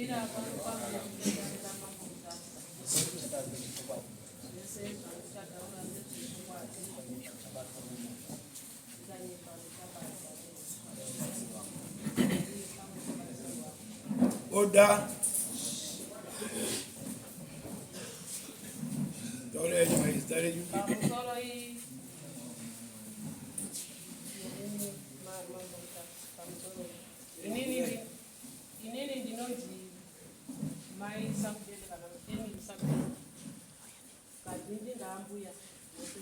Ndamira pano pamberi pedare raMambo Mutasa. Zvese zvandichataura ndezvechokwadi. Ndikanyepa ndichabatwa. Order. Taura yenyu maizita renyu. Pamusoro iyi inini Mambo Mutasa pamusoro iyi. Inini inini ndinonzi mai Samudende kana Emily Samudende. Kazhinji ndaambuya vose.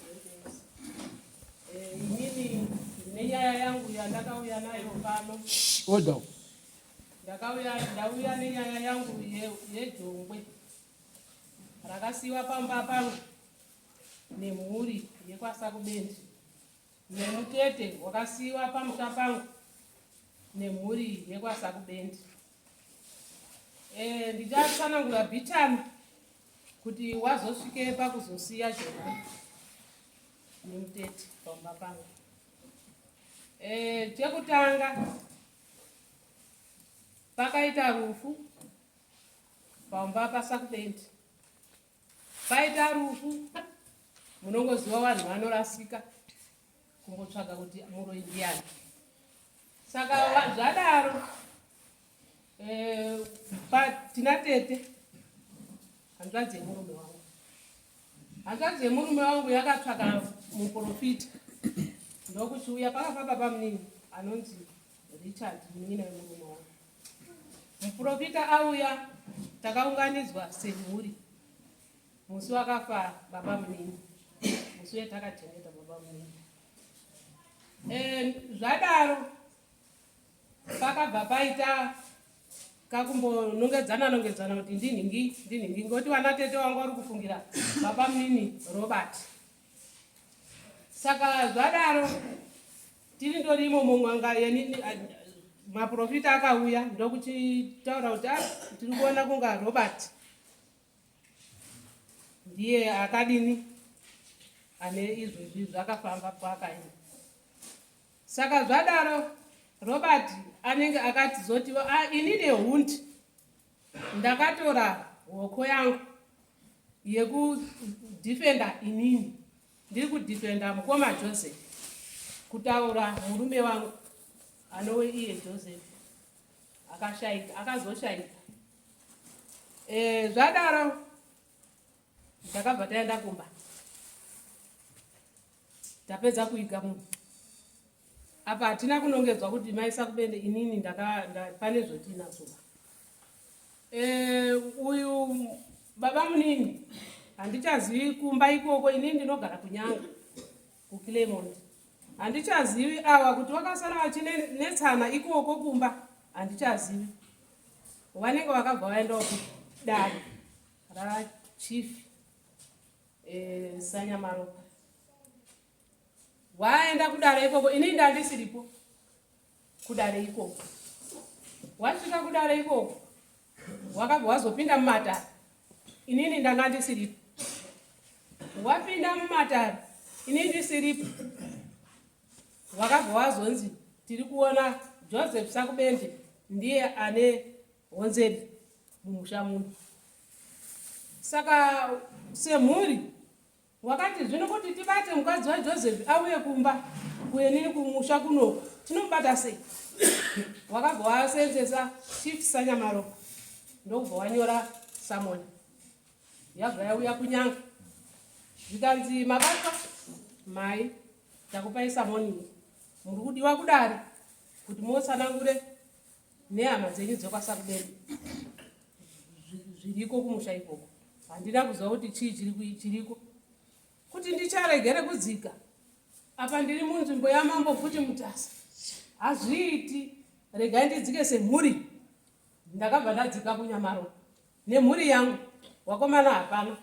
Eh, inini ndine nyaya yangu yandakauya nayo pano. Order. Ndakauya ndauya nenyaya yangu yejongwe rakasiiwa pamba pangu nemhuri yekwaSakubendi nemutete wakasiiwa pamusha pangu nemhuri yekwaSakubendi. Eh, ndichatsanangura bhichana kuti wazosvike pakuzosiya jongwe nemutete pamba pangu. Eh, chekutanga pakaita rufu pamba paSakubendi paita rufu munongoziva vanhu vanorasika kumbotsvaga kuti muroyi ndiyani saka zvadaro eh, tina tete hanzvadzi yemurume wangu hanzvadzi yemurume wangu yakatsvaka muprofita ndokuchiuya pakafa baba munini anonzi Richard munin'ina wemurume wangu. Muprofita auya takaunganidzwa semhuri musi wakafa baba munini musi uye takachengeta baba munini. Eh, zvadaro pakabva paita kakumbonongedzana nongedzana kuti ndinhingi ndinhingi ngoti vana tete wangu vari kufungira baba munini Robert. Saka zvadaro tiri ndori imomo mwanga yenini maprofita akauya ndokuchitaura kuti ah, tiri kuona kunga Robert ndiye akadini ane izvozvi zvakafamba kwaakaenda. Saka zvadaro Robert anenge akatizoti ah, ini nehundi ndakatora hoko yangu yekudefenda inini ndiri kudefenda mukoma Joseph kutaura murume wangu anowe iye Joseph akashaika akazoshaika e, zvadaro takabva taenda kumba tapedza kuiga munhu apa hatina kunongedzwa kuti mai Sakubende inini ndaka pane zvotiinazoba e, uyu baba munini handichazivi kumba ikoko inini ndinogara kunyanga kuclemont handichazivi awa kuti wakasara vachinetsana ikoko kumba handichazivi vanenge vakabva vaendawo kudare rachief e, sanyamaropa Waenda kudare ikoko ini ndandisiripo kudare ikoko. Wasvika kudare ikoko wakabva wazopinda mumatare inini ndanga ndisiripo. Wapinda mumatare ini ndisiripo wakabva wazonzi tiri kuona Joseph Sakubende ndiye ane honzeri mumusha muno. Saka semhuri Wakati, Zvino kuti tibate mukadzi waJoseph auye kumba kuenini kumusha kunoku, tinomubata sei? Wakabva wasenzesa Chief Sanyamaropa ndokubva wanyora samoni yabva yauya kunyanga zvikanzi mabatwa mai takupai samoni iyi muri kudiwa kudare kuti motsanangure nehama dzenyu dzekwaSakubeni zviriko kumusha ikoko handina kuziva kuti chii chiriko kuti ndicharegere kudzika apa ndiri munzvimbo yamambo futi mutasa hazviiti regai ndidzike semhuri ndakabva ndadzika kunyamaro nemhuri yangu wakomana hapana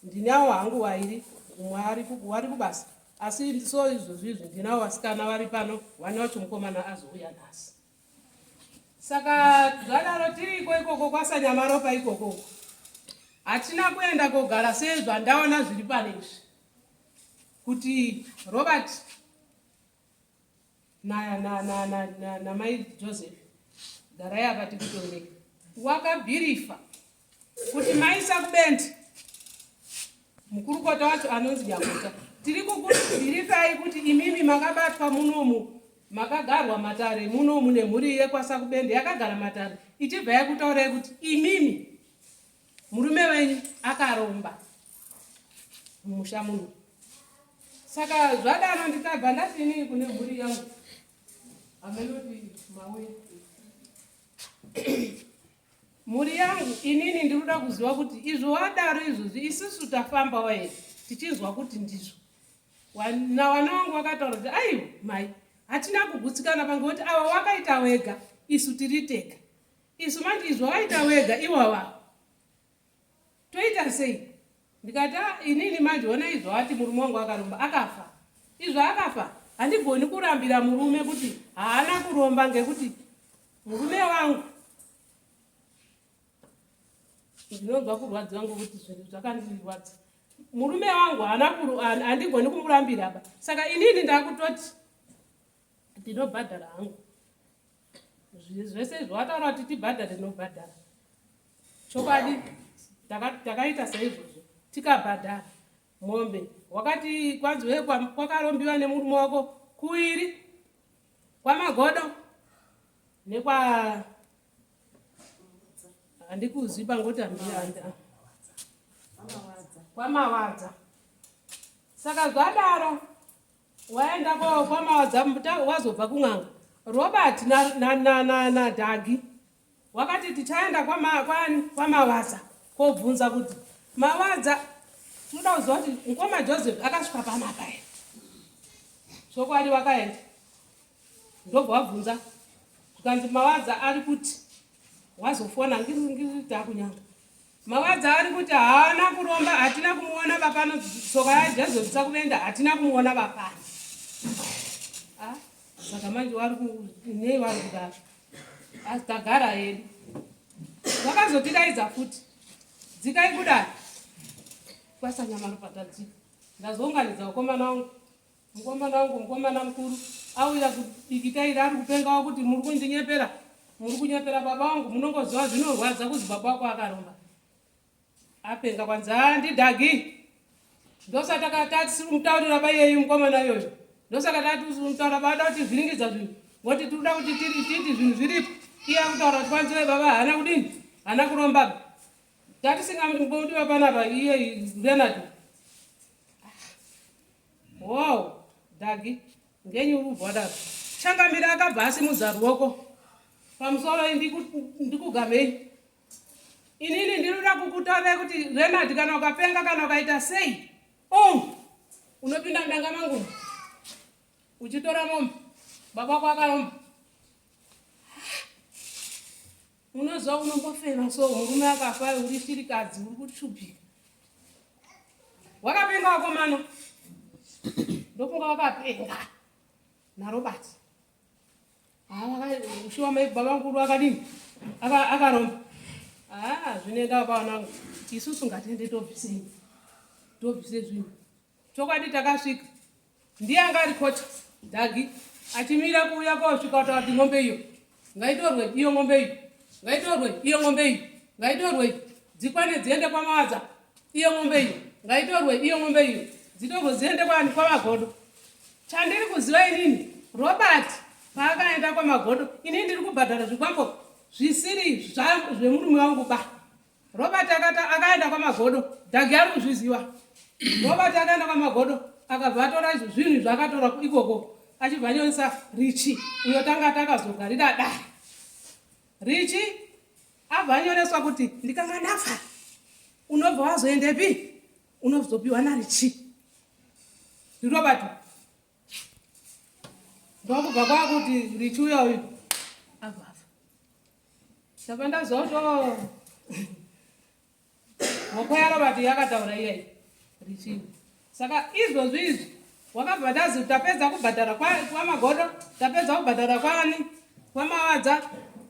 ndinawo hangu wairi umwe wari kubasa asi so izvozvi izvi ndinawo vasikana vari pano wani wacho mukomana azouya nhasi saka zvadaro tiriko ikoko kwasanyamaropa ikoko hatina kuenda kogara sezvandaona zviri pane izvi kuti Robert namai na, na, na, na, na Joseph garai apa tikutonge. Wakabhirifa kuti maisa kubendi mukurukota wacho anonzi Nyakota. Tiri kukubhirifai kuti imimi makabatwa munomu makagarwa matare munomu nemhuri yekwaSakubende yakagara matare ichibva yakutaurai kuti imimi murume wenyu akaromba mumusha muno. Saka zvadaro ndikabva ndati inini kune mhuri yangu amenoti mauya mhuri yangu inini ndiri kuda kuziva kuti izvo wadaro izvozvi isusu tafambawo here tichinzwa kuti ndizvo nawana wangu wakataura kuti aiwa mai hatina kugutsikana pangekuti ava wakaita wega isu tiri tega isu manje izvo waita wega iwawa Toita sei? Ndikati ah, inini manje ona izvo ati murume wangu akaromba akafa. Izvo akafa handigoni kurambira murume kuti haana kuromba ngekuti murume wangu ndinonzwa kurwadziwa ngokuti zvinhu zvakandirwadza. Murume wangu haana handigoni kumurambira ba. Saka inini ndakutoti ndinobhadhara hangu zvese izvo wataura kuti tibhadhare ndinobhadhara. Chokwadi takaita saizvozvo tikabhadhara mombe. Wakati kwanzi wee kwakarombiwa nemurume wako kuiri kwamagodo nekwa handikuziva ngoti kwamawadza. Saka zvadaro Waenda kwamawadza wazobva kun'anga. Robert naDhagi wakati tichaenda kwamawadza kobvunza kuti mawadza tinoda kuziva kuti mukoma Joseph akasvika panapa here. Chokwadi wakaenda ndobva wabvunza zvikanzi mawadza ari kuti wazofona ngiri takunyanga Mawadza ari kuti haana kuromba, hatina kumuona bapano tsoka yaJazobisa kuvenda, hatina kumuona bapano. Ah, saka manje wari nei wari kudaro? Asi tagara hedu. Vakazotidaidza futi. Dzikai kudai. Kwasanyamano patadzika. Ndazounganidza vakomana vangu. Mukomana wangu mukomana mukuru auya kudikita iri ari kupengawo kuti muri kundinyepera muri kunyepera baba wangu munongoziva zvinorwadza kuzi baba wako akaromba apenga kwanzi haa ndidhagi ndosaka tatisiri kumutaurira ba iyeyu mukomana iyoyo ndosaka tatisiri kumutaura ba ada kuti vhiringidza zvinhu ngoti tiri kuda kuti titi zvinhu zviripo iye akutaura kuti kwanzi baba haana kudini haana kuromba tatisingamudiwa panapa iye Leonard Wow, Dagi, ngenyi uri kubva wadaro? Changamire akabva asimudza ruoko. Pamusoro ndikugamei. Inini ndinoda kukutaurirai kuti Renard kana ukapenga kana ukaita sei, oh, unopinda mudanga mangu uchitora mombe. Baba wako akaromba. Unoziva unombofema so murume akafa uri shirikadzi uri kushupika. Wakapenga wakomana. Ndofunga wakapenga. NaRobert. Ah, shuwa mai baba mukuru akadini? Akaromba. Ah, zvinoenda baba wangu. Isusu ngatiende tobvise. Tobvise zvinhu. Chokwadi takasvika. Ndiye anga ari coach Dhagi achimira kuuya kosvika kutaura kuti ng'ombe iyo ngaitorwe iyo ng'ombe iyo ngaitorwe iyo ng'ombe iyo ngaitorwe dzikwane dziende kwamawadza iyo ng'ombe iyo ngaitorwe iyo ng'ombe iyo dzitorwe dziende kwani kwamagodo chandiri kuziva inini Robert paakaenda kwamagodo inini ndiri kubhadhara zvikwambo zvisiri zvemurume wangu ba Robert akata akaenda kwamagodo Dhagi ari kuzviziva. Robert akaenda kwamagodo akabva atora izvo zvinhu zvaakatora ikoko achibva anyoresa Richi uyo tanga takazogarira dare. Richi abva anyoreswa kuti ndikanga ndafa unobva wazoendepi unozopiwa naRichi. NdiRobert ndokubva kwakuti Richi uya uyu abva afa. Ndabva ndazoto hoko yaRobert yakataura iyayi richii. Saka izvozvi izvi wakabva ndazi tapedza kubhadhara kwamagodo tapedza kubhadhara kwani kwamawadza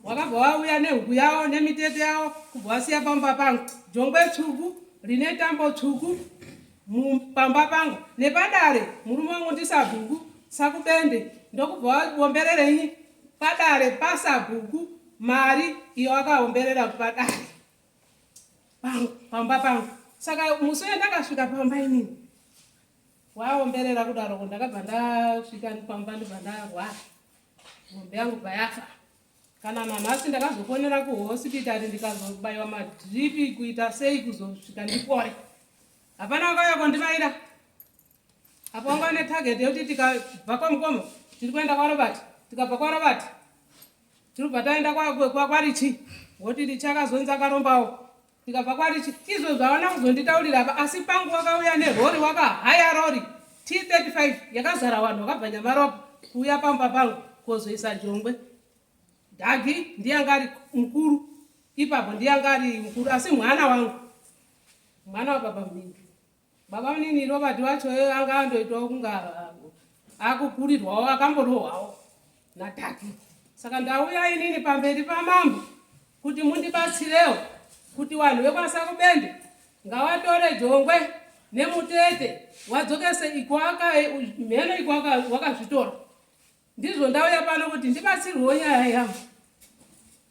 wakabva wauya nehuku yawo nemitete yawo kubva wasiya pamba pangu jongwe tsvuku rine tambo tsvuku pamba pangu nepadare murume wangu ndisabhuku sakubende ndokubva waombererenyi padare pasabhuku. mari iyo akaomberera padare pangu pamba pangu. Saka musi uye ndakasvika pamba inini waomberera kudaroko, ndakabva ndasvika pamba ndibva ndarwara, mombe yangu bva yafa. Kana nanhasi ndakazofonera kuhosipitari ndikazobaiwa madhiripi kuita sei kuzosvika ndipore. Hapana wakauya kondibaira. Apo wanga une target yekuti tikabva kwamukoma tiri kuenda kwaRobert, tikabva kwaRobert tiri kubva taenda kwaRichi, woti Richi akazonzi akarombawo, tikabva kwaRichi. Izvo zvawana kuzonditaurira apa, asi pangu wakauya nerori, wakahaya rori T35 yakazara vanhu vakabva Nyamaropa kuuya pamba pangu kozoisa jongwe. Dhagi ndiye anga ari mukuru ipapo, ndiye anga ari mukuru, asi mwana wangu, mwana wababa munini, baba munini Robert wacho anga andoitawo kunga akukurirwawo, akamborohwawo naDhagi. Saka ndauya inini pamberi pamambo kuti mundibatsirewo kuti vanhu vekwaSakubende ngawatore jongwe nemutete wadzokese ikwaka mheno ikwaka wakazvitora. Ndizvo ndauya pano kuti ndibatsirwewo nyaya yangu.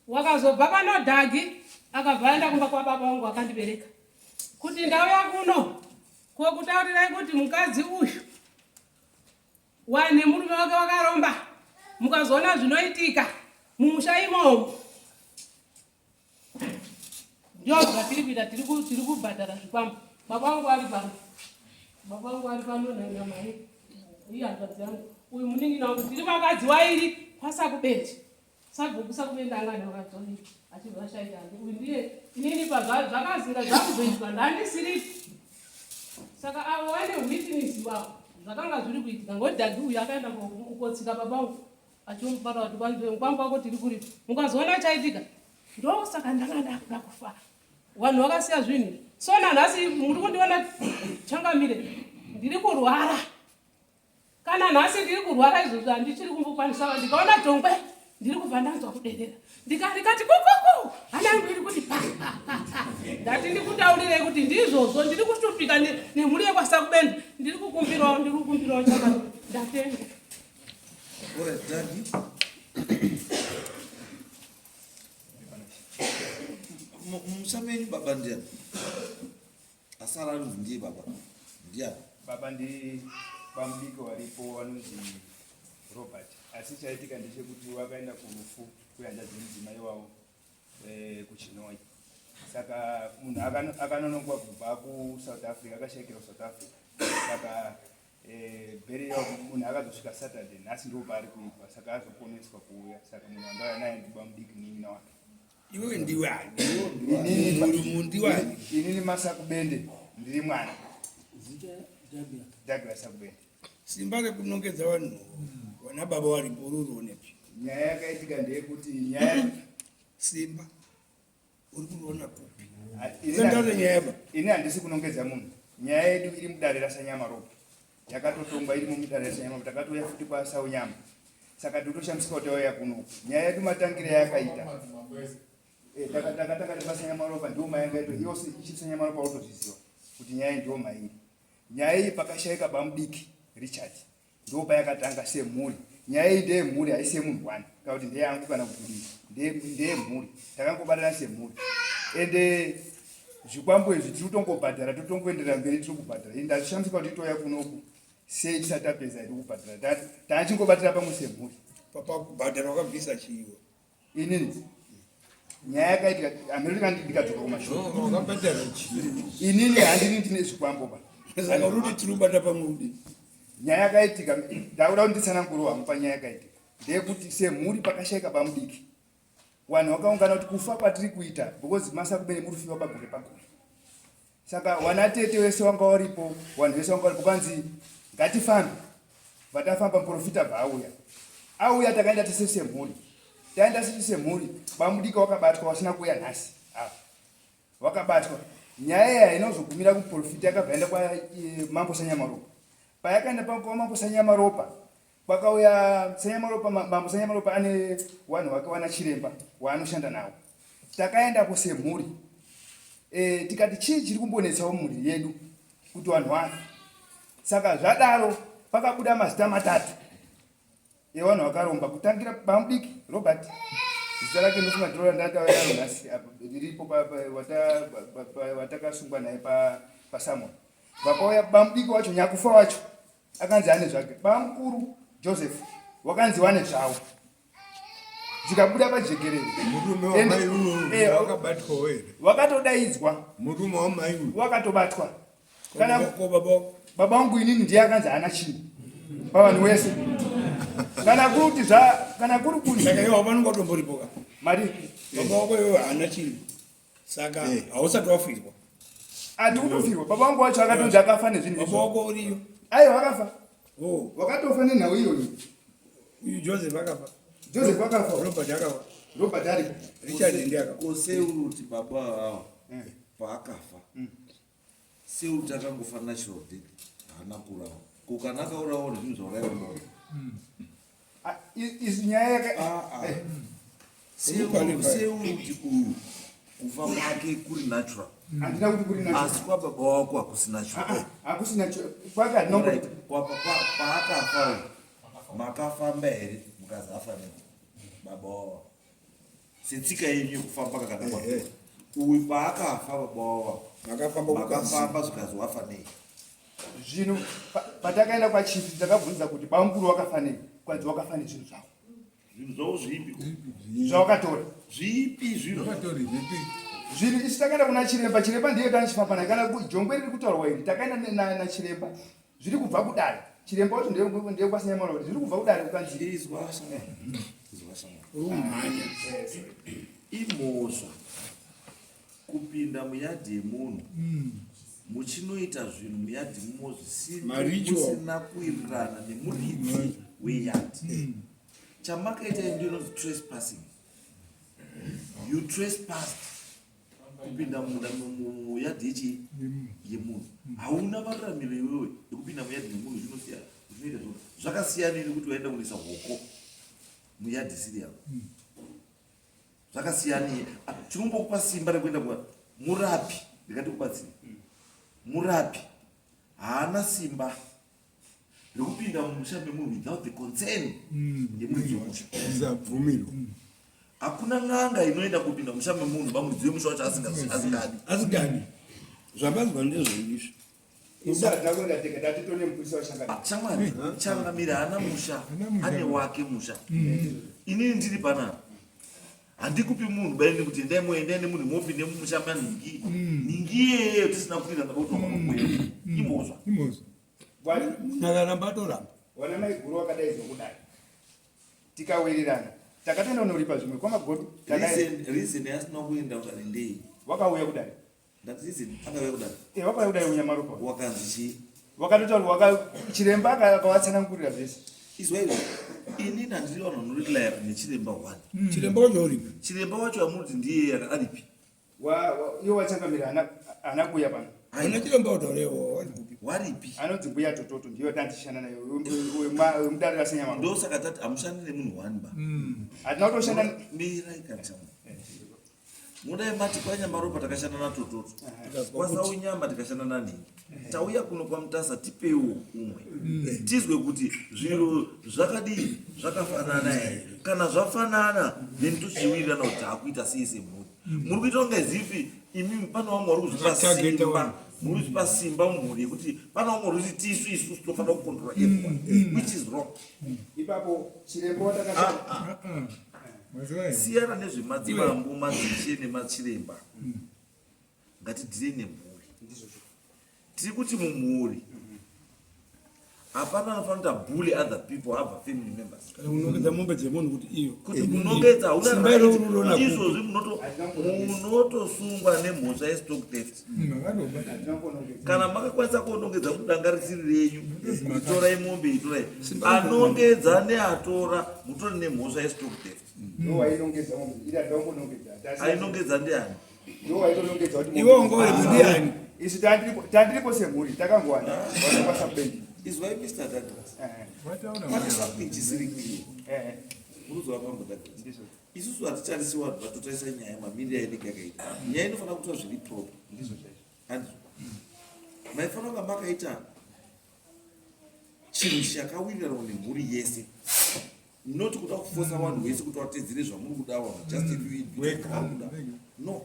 Wakazobva pano Dhagi akabva aenda kumba kwababa vangu akandibereka kuti ndauya kuno kokutaurirai kuti mukadzi uyu wane murume wake wakaromba, mukazoona zvinoitika mumusha imomo. Ndio zvatiri kuita, tiri kubhadhara zvikwambo. Baba vangu ari pano, baba vangu ari pano namai iye hanzvadzi yangu uyu munin'ina wangu, tiri vakadzi wairi kwaSakubenzi. Sabhuku Sakubenzi anga ane vakadzi wairi achibva ashaika hake. Uyu ndiye inini pazvakazira zvakuzoitwa ndandisiripo, saka avo vane witness wavo zvakanga zviri kuitika ngokuti Dhagi uyu akaenda kotsika baba vangu achimubata kuti kwanzi mukwambo wako tiri kuripa, mukazoona chaitika. Ndosaka ndanga ndakuda kufa. Vanhu vakasiya zvinhu izvi. So nanhasi muri kundiona changamire, ndiri kurwara. Kana nhasi ndiri kurwara izvozvo, handichiri kumbokwanisa. Ndikaona jongwe ndiri kubva ndanzwa kuderera, ndikati kukuku, hana yangu iri kuti pa pa pa pa. Ndati ndikutaurirei kuti ndizvozvo, ndiri kushupika nemhuri yekwaSakubende. Ndiri kukumbirawo, ndiri kukumbirawo changamire. Ndatenda. Alright, Daddy. Mumusha menyu baba ndiani? Asara anonzi ndiye baba. Ndiani? Baba ndi bamudiki waripo vanonzi Robert. Asi chaitika ndechekuti wakaenda kurufu kuhanzvadzi yemudzimai wavo kuChinhoyi. Saka munhu akanonokwa kubva kuSouth Africa, akashaikira kuSouth Africa. Saka burial munhu akazosvika Saturday, nhasi ndipo paari kuitwa, saka azoponeswa kuuya. Saka munhu wandauya naye ndibamudiki munin'ina wake. Iwewe ndiwe ani? Murumu ndiwe ani? Inini Masakubende, ndiri mwana. Zita Douglas. Douglas Sakubende. Simba rekunongedza vanhu vana baba varipo rurionepi? Nyaya yakaitika ndeyekuti nyaya Simba uri kuriona kupi? Sandare nyaya ba. Ini handisi kunongedza munhu. Nyaya yedu iri mudare raSanyamaropa. Yakatotongwa iri mudare raSanyamaropa. Takatouya futi kwaSaunyama. Saka totoshamisika kuti tauya kuno. Nyaya yedu matangire yakaita. Takatanga nepaSanyamaropa ndiwo mayanga yedu. Iyo ichi Sanyamaropa wotozviziva kuti nyaya ndiwo mairi. Nyaya iyi pakashaika bamudiki Richard. Ndipo payakatanga semhuri. Nyaya iyi ndeyemhuri, haisi yemunhu one kana kuti ndeyangu kana kuti kudii, ndeyemhuri. Takangobatana semhuri ende zvikwambo izvi tiri kutongobhadhara, totongoenderera mberi tiri kubhadhara. Ini ndazvishamisika kuti touya kunoku sei tisati tapedza hedu kubhadhara, tachingobatira pamwe semhuri. Pakubhadhara wakabvisa chiiwe? Inini nyaya yakaitika hameno ndikadzoka kumashure. Wakabhadhara chii? Inini handini ndine zvikwambo pa. Saka uri kuti tiri kubata pamwe kudii? Nyaya yakaitika ndakuda kuti nditsanangure hangu panyaya yakaitika ndeyekuti semhuri pakashaika bamudiki, vanhu vakaungana kuti kufa kwatiri kuita, because Masakubene muri kufiwa pagore pagore. Saka wana tete wese wanga waripo, vanhu vese wanga waripo, kwanzi ngatifambe. Vatafamba, muprofita bva auya. Auya takaenda tese semhuri. Taenda tese semhuri, bamudiki wakabatwa wasina kuuya nhasi apa. Wakabatwa. Nyaya iya inozogumira kumuprofita yakabva yaenda kwa Mambo Sanyamaropa. Payakaenda kwa Mambo Sanyamaropa, kwakauya Sanyamaropa, Mambo Sanyamaropa ane wanhu wake wana chiremba waanoshanda nawo. Takaendako semhuri. Tikati chii chiri kumbonetsawo mhuri yedu kuti vanhu vafe. Saka zvadaro pakabuda mazita matatu evanhu vakaromba, kutangira bamudiki Robert, Zita rake ndofunga ndiro randataura naro nhasi apa riripo watakasungwa naye pasamon. Vakauya bamudiki wacho nyakufa wacho akanzi ane zvake. Bamukuru Joseph wakanzi wane zvavo. Zvikabuda pajekerere. Murume wamai uyu eh, wakabatwawo here? Wakatodaidzwa. Murume wamai uyu wakatobatwa. Kana baba wangu inini ndiye akanzi haana chinhu pavanhu wese. Kana kuri kuti zva kana kuri kunzi saka iwe hapana kwatomboripo ka. Mari baba wako iwe haana chinhu. Saka eh. hausati wafirwa. Ati kutofirwa baba wangu wacho akatonzi akafa nezvinhu izvo. Baba wako uriyo. Aiwa wakafa. Oh. Wakatofa nenhau iyoyo. Uyu Joseph akafa. Joseph akafa. Robert akafa. Robert ari. Richard ndiye akafa. Ko sei uri kuti baba ava eh. paakafa. Sei uri kuti akangofa natural death haana kuurawa. Ko kana akaurawa nezvinhu zvauraiwa munhu. Ah, is nyaya yaka ah, ah. Eh. Sei uri kuti uyu kufa kwake kuri natural. Handina kuti kuri natural. Asi kwababa wako hakusi natural. Hakusi natural. Kwake handina kuti. Paakafa uyu makafamba here mukazi afa nei baba wavo. Setsika yenyu yekufamba kakana kwa. Uyu paakafa baba wavo. Makafamba makafamba zvikazi wafa nei. Zvino patakaenda kwachief takabvunza kuti bamukuru wakafa nei kwanzi wakafa nezvinhu zvako. Zvinhu zvavo zvipi? Zvawakatora. Zvipi zvinhu? Zvakatora zvipi? Zvinhu isu takaenda kuna chiremba, chiremba ndiye tanichifamba naye kana jongwe riri kutaurwa iri takaenda nachiremba zviri kubva kudare. Chiremba wacho ndiye kwasinyamara kuti zviri kubva kudare kukanzi. Izwa shamwari. Izwa shamwari. Rumhanya. Imhosva kupinda muyadhi yemunhu muchinoita zvinhu muyadhi mumo zvisina kuwirirana nemuridzi weyadhi. Chamakaita iyi ndiyo inonzi trespassing. You trespassed kupinda munda muyadhi yechi yemunhu. Hauna maruramiro iwewe ekupinda muyadhi memunhu zvinosiyana zvinoita zvona zvakasiyana nekuti waenda kunoisa hoko muyadhi isiri yako. Zvakasiyanei? Ah, tinombokupa simba rekuenda kwa murapi, ndikati kubatsira. Murapi haana simba rekupinda mumusha memunhu without the concern yemuridzi wemusha. Zvisabvumirwa. Hakuna n'anga inoenda kupinda musha memunhu vamuridzi wemusha wacho asingadi. Asingadi. Zvamazwa ndezveizvi. Isu hatina kuenda tega tati tone mupurisa washangani. Ah, shamwari, changamire haana musha, ane wake musha. Inini ndiri panapa. Handikupi munhu baini kuti endai moendai nemunhu mopinde mumusha manhingi. Nhingi iyeyo tisina kuwirirana kuti wakakuenda. Imhosva. Imhosva. Munhu akaramba atoramba. Wana maiguru wakadaidzwa kudai. Tikawirirana. Takatoenda kunoripa zvimwe kwamagodo. Reason yasina kuenda kudare ndei? Wakauya kudare. Ndati reason akauya kudare. Eh, wakauya kudare kunyamaropa. Wakanzi chii? Wakatotaura waka chiremba akavatsanangurira zvese. Izwa izvo. Inini handiri vanhu vanorelaya nechiremba one. Chiremba wacho uripi? Chiremba wacho amuri kuti ndiye aripi? Iwo wachangamira haana kuuya pano. Haana chiremba utaurewo wari kupi? Waripi? Anonzi mbuya Tototo ndiyo tandishanda nayo wemudare raSenyamambo. Ndosaka tati hamushandi nemunhu one ba. Hatina kutoshanda Mirai kana shamwari. Mudai mati kwaNyamaropa takashanda naTototo, kwaSaunyama tikashanda nanhingi, tauya kuno kwaMutasa tipeiwo umwe tizwe kuti zviro zvakadii zvakafanana here. Kana zvafanana then tochiwirirana kuti taakuita sei semhuri. Muri kuita kunge zipi imi pane vamwe vari kuzvipa simba, muri kuzvipa simba mumhuri yekuti pane vamwe vari kuti tisu isusu tofanira kucontrola everyone which is wrong. Ipapo chiremba watakashanda. Ah, ah. Siyana nezvemadzimambo, madzishe nemachiremba. Ngatidhire nemhuri. Tiri kuti mumhuri hapana anofanira kuita bully other people other family members. Kana kunongedza mombe dzemunhu kuti iyo. Kuti kunongedza hauna Simba iro unoona right. Izvozvi munotosungwa nemhosva yestock theft. Kana makakwanisa kuonongedza kudanga risiri renyu, torai mombe itorai. Anongedza neatora mutori nemhosva yestock theft. Ainongedza ndiani? Iwe wanga uri ndiani? Isu tandiripo semhuri takangowana vanokwanisa kubengi. Izwai Mr. Douglas. Pane something chisiri clear. Muruzwa mambo Douglas. Isusu hatitarisi vanhu vatotarisa nyaya mamiriro ainenge yakaita. Nyaya inofanira kuitwa zviri proper. Ndizvo chaizvo. Handizvo. Maifanira kunga makaita chinhu chakawirirana nemhuri yese. Not kuda kufosa vanhu vese kuti vatedzere zvamuri kuda vanhu just if you Weka. kuda. No.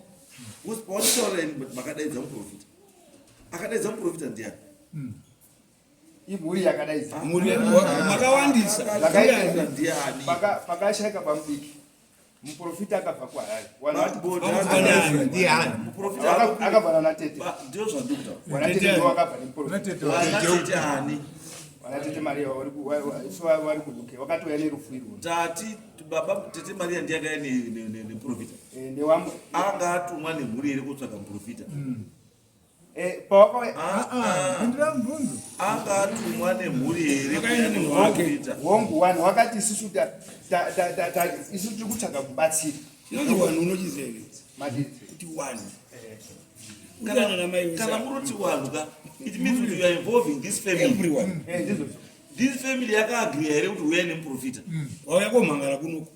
Because pawanotaura ini makadaidza muprofita. Akadaidza muprofita ndiani? Imhuri yakadaidza. Mhuri makawandisa. Akadaidza ndiani? Pakashaika pamudiki. Muprofita akabva kuHarare. Ndiani? Muprofita akabva nana tete. Ndio zvandikuta. Wana tete ndio wakabva nemuprofita. Wana tete ani? Wana tete Maria vari ku isu vari ku UK wakatouya nerufu irwo. Tati baba tete Maria ndiye akauya nemuprofita. Eh, newamwe. Anga atumwa nemhuri here kutsvaga muprofita? Eh, pawakauya Pindura mubvunzo. Anga atumwa nemhuri here Akaenda nemunhu wake. muprofita? Hongu wanhu wakati isusu isu tiri kutsvaga kubatsira. Chinonzi wanhu unochiziva here? Madidzi. Kuti wanhu. Kana namai wese. Kana muroti wanhu ka, it means kuti you are involving this family. Everyone. Eh, ndizvozvo. This family yakaagriya here kuti uyai nemuprofita? Wauya komhangara kunoku.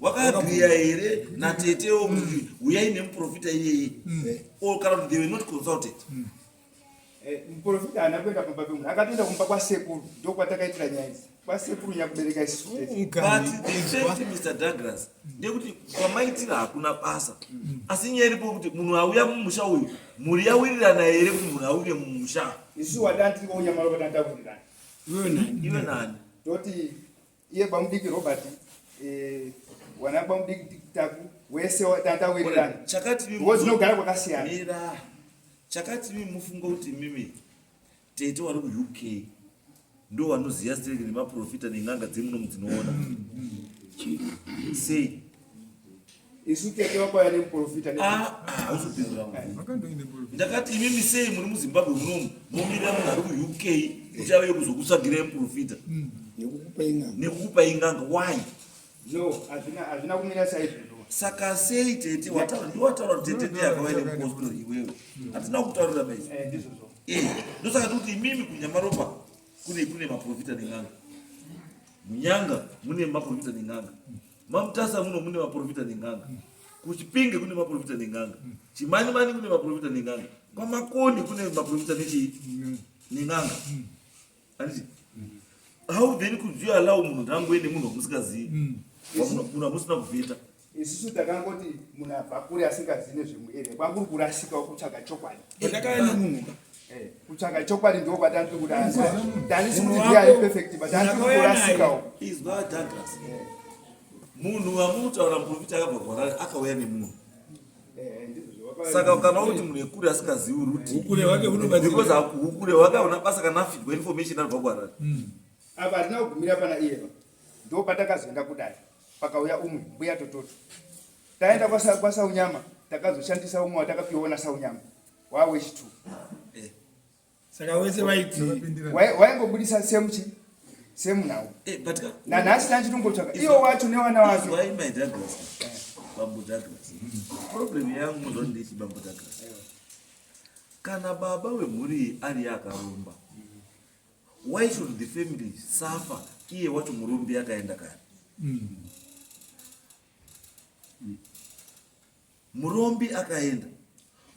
Wakaagriya here natetewo kuti uyai nemuprofita iyeye? Or kana kuti they were not consulted? Eh, muprofita haana kuenda kumba pemunhu, akatoenda kumba kwasekuru, ndokwatakaitira nyaya idzi. Kwasekuru nyakubereka isusu tese. But the fact, Mr. Douglas, ndekuti kwamaitira hakuna basa. Asi nyaya iripo kuti munhu auya mumusha uyu, mhuri yawirirana here kuti munhu auye mumusha? Isu wadani tiri kunyamara kuti andawirirana. Iwe nani? Iwe nani? Toti iye bamudiki Robert, wana bamudiki Taku, wese tandawirirana. Chakati mimi Because tinogara kwakasiyana. Mira. Chakati mimi mufunga kuti mimi tete wari ku UK ndo vanoziva stereki nemaprofita nen'anga dzemuno mudzinoona. Sei? Isu tete wakauya nemuprofita ne- Ah, ah, hausipindura mubvunzo. Makandoine muprofita. Ndakati imimi sei muri muZimbabwe munomu momirira munhu ari kuUK kuti auye kuzokutsvagirai muprofita Nekukupa ing'anga. nekukupa ing'anga? Why? No, hazvina kumira saizvozvo. Saka sei tete wataura, ndiwataura kuti tete ndiye akauya nemupostori iwewe. Hatina kutaurira maizvi. Eh, ndizvozvo. Ndosaka tikuti imimi kuNyamaropa kune maprofita nen'anga. Munyanga mune maprofita nen'anga. Mamutasa muno mune maprofita nen'anga. Kuchipinge kune maprofita nen'anga. Chimanimani kune maprofita nen'anga. KwaMakoni kune maprofita nechii? Nen'anga. Handiti? How then could you allow munhu kuti angoende munhu wamusingazivi? Munhu wamusina kuvheta. Isusu takangoti munhu abva kure asingazivi nezvemuarea, kwanguri kurasika kutsvaga chokwadi. Ndakauya nemunhu ka. Kutsvaga chokwadi ndo kwatandiri kuda. Handisi kuti ndiye ari perfect, but handiri kurasikawo. Izwa Douglas. Munhu wamutaura muprofita akabva kuHarare akauya nemunhu. Saka kana kuti munhu ekure asingazivi ruti. Ukure hwake hunobatsira. Because ukure hwake hauna basa kana afidwa information anobva kuHarare. Apa hatina kugumira pana iyeva. Ndo patakazoenda kudare. Pakauya umwe mbuya Tototo. Taenda kwaSaunyama takazoshandisa umwe watakapiwa naSaunyama. Wawechitu. Saka wese vaiti Waingobudisa same chi same nhau. But ka Nanhasi tanchitongotsvaka iwo wacho newana wake. Izwai mai Douglas. Bambo Douglas. Problem yangu muzwa ndechi Bambo Douglas. Kana baba wemhuri iyi ari akaromba, why should the family suffer iye wacho murombi akaenda kare? Murombi akaenda,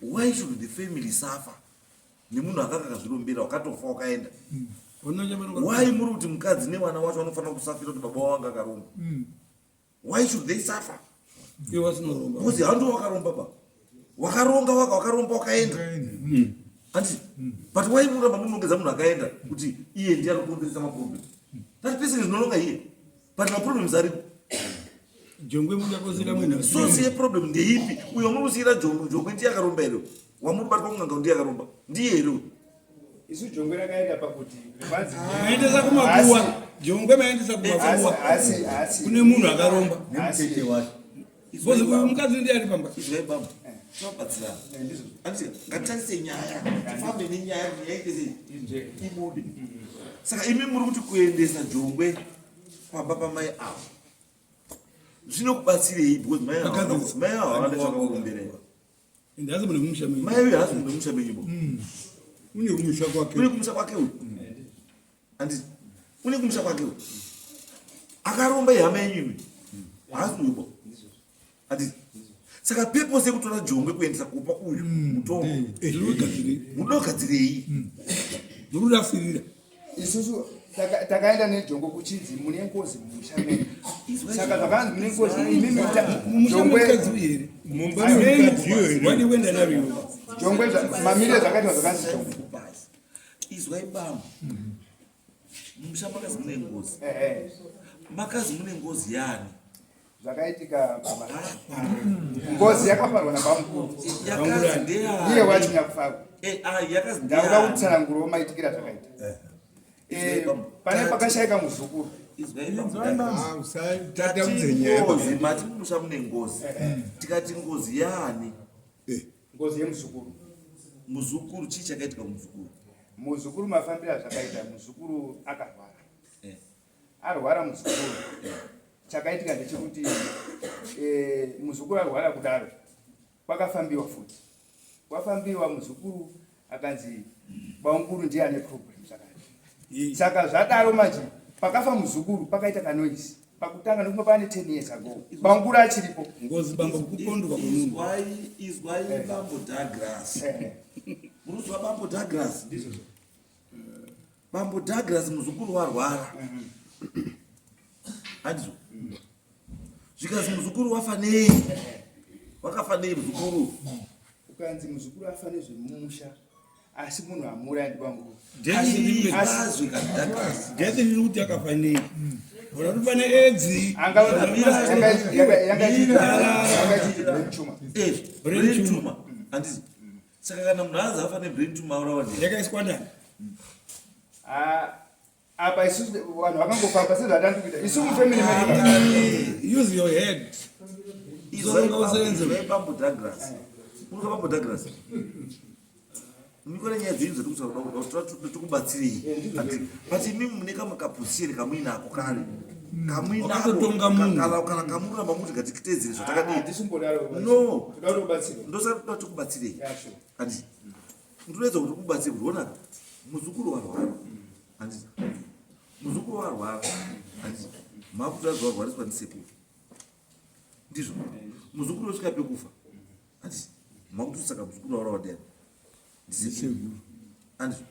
why should the family suffer nemunhu akanga akazvirombera wakatofa wakaenda? Why muri kuti mukadzi nevana wacho vanofanira kusafira kuti baba wavo anga akaromba? Why should they suffer? Iwe wasinoromba. Because handi wakaromba ba. Wakaronga waka wakaromba wakaenda. Handiti? But why muramba munongedza munhu akaenda kuti iye ndiye anokonzeresa maproblem? That person is no longer here. But maproblems aripo. Jongwe muchakonzera mwena. Source yeproblem ndeipi? Uyo muri kusiyira jongwe, jongwe ndiye akaromba here? Wamuri kubatwa kun'anga ndiye akaromba. Ndiye here? Isu jongwe rakaenda pakuti kwanzi Maendesa kumakuwa. Jongwe maendesa kumakuwa. Asi Kune munhu akaromba. Nemutete wacho. Because mukadzi ndiye ari pamba. Izwai baba. Tinobatsirana. Ndizvo. Handiti ngatarise nyaya, tifambe nenyaya kuti nyaya ite sei? Ibude. Saka imi muri kuti kuendesa jongwe pamba pamai avo zvinokubatsirei? Because mai avo mai avo havana chakakuromberai. Ende haasi munhu wemumusha menyu. Mai uyu haasi munhu wemumusha menyu bo. Une kumusha kwake. Une kumusha kwake uyu. Handiti une kumusha kwake uyu. Akaromba ihama yenyu imi. Haasi uyu bo. Handiti saka purpose yekutora jongwe kuendesa kupa uyu mutongo. Munogadzirei? Mururasirira. Isusu takaenda nejongo kuchinzi mune ngozi mumusha menyu. Saka zvakanzi mune ngozi imimi jongwe here? Mumba memukadzi iyo here? Wadi kuenda naro iwe. Jongwe mamiriro zvakaitwa zvakanzi jongwe. Izwai bambo. Mumusha makazi mune ngozi. Makazi mune ngozi yani? Zvakaitika baba. Ngozi yakaparwa nabamukuru. Iye wacho nyakufarwa. Eh, ah, Ndakuda kutsanangurawo maitikira zvakaita. Eh, pane pakashaika muzukuru. Ah, usatatambudze nyaya. Ngozi, mati mumusha mune ngozi. Tikati ngozi yani? Ngozi yemuzukuru. Muzukuru chii chakaitika kumuzukuru? Muzukuru mafambiro azvakaita, muzukuru akarwara. Arwara muzukuru. Chakaitika ndechekuti muzukuru arwara kudaro kwakafambiwa futi. Kwafambiwa muzukuru akanzi bamukuru ndiye ane problem zvakati. Saka zvadaro manje pakafa muzukuru pakaita kanoise. Pakutanga ndokunga pane 10 years ago. Bamukuru achiripo. Ngozi bambo kupondwa kwemunhu. Izwai, izwai bambo Douglas. Muruzwa bambo Douglas. Ndizvozvo. Bambo Douglas muzukuru warwara. Handizvo. Zvikazi muzukuru wafa nei? Wakafa nei muzukuru? Ukanzi muzukuru afa nezvemumusha asi munhu amura ndi bamukuru. Death riri kuti akafa nei? Ora kuti pane AIDS. Brain tumor. Handizvo. Saka kana munhu anzi afa nebrain tumor aurawa ndiani? Yakaiswa ndani? Apa isusu vanhu vakangofamba sezvatandi kuita isu mufamily medu. Use your head. Izwai bambo Douglas. Muruka bambo Douglas. Mikore nyaya dzenyu dzatikutaura kuti tikubatsirei. But imi mune kamwe kapusiri kamuinako kare. Kamuinako Wakatotonga munhu. kana kamuramba muti ngatitedzere zvatakadii. Handisimbodaro. No. Toda kubatsirwa. Ndosaka toda tikubatsirei. Yeah, sure. Handiti. Ndinoedza kuti kubatsire kuti ona muzukuru warwara. Handiti. Muzukuru warwara. Handiti. Makutoratidza warwariswa ndisekuru. Ndizvo. Muzukuru osvika pekufa. Handiti. Makutosaka muzukuru waurawa ndiani? Ndisekuru. Handizvo.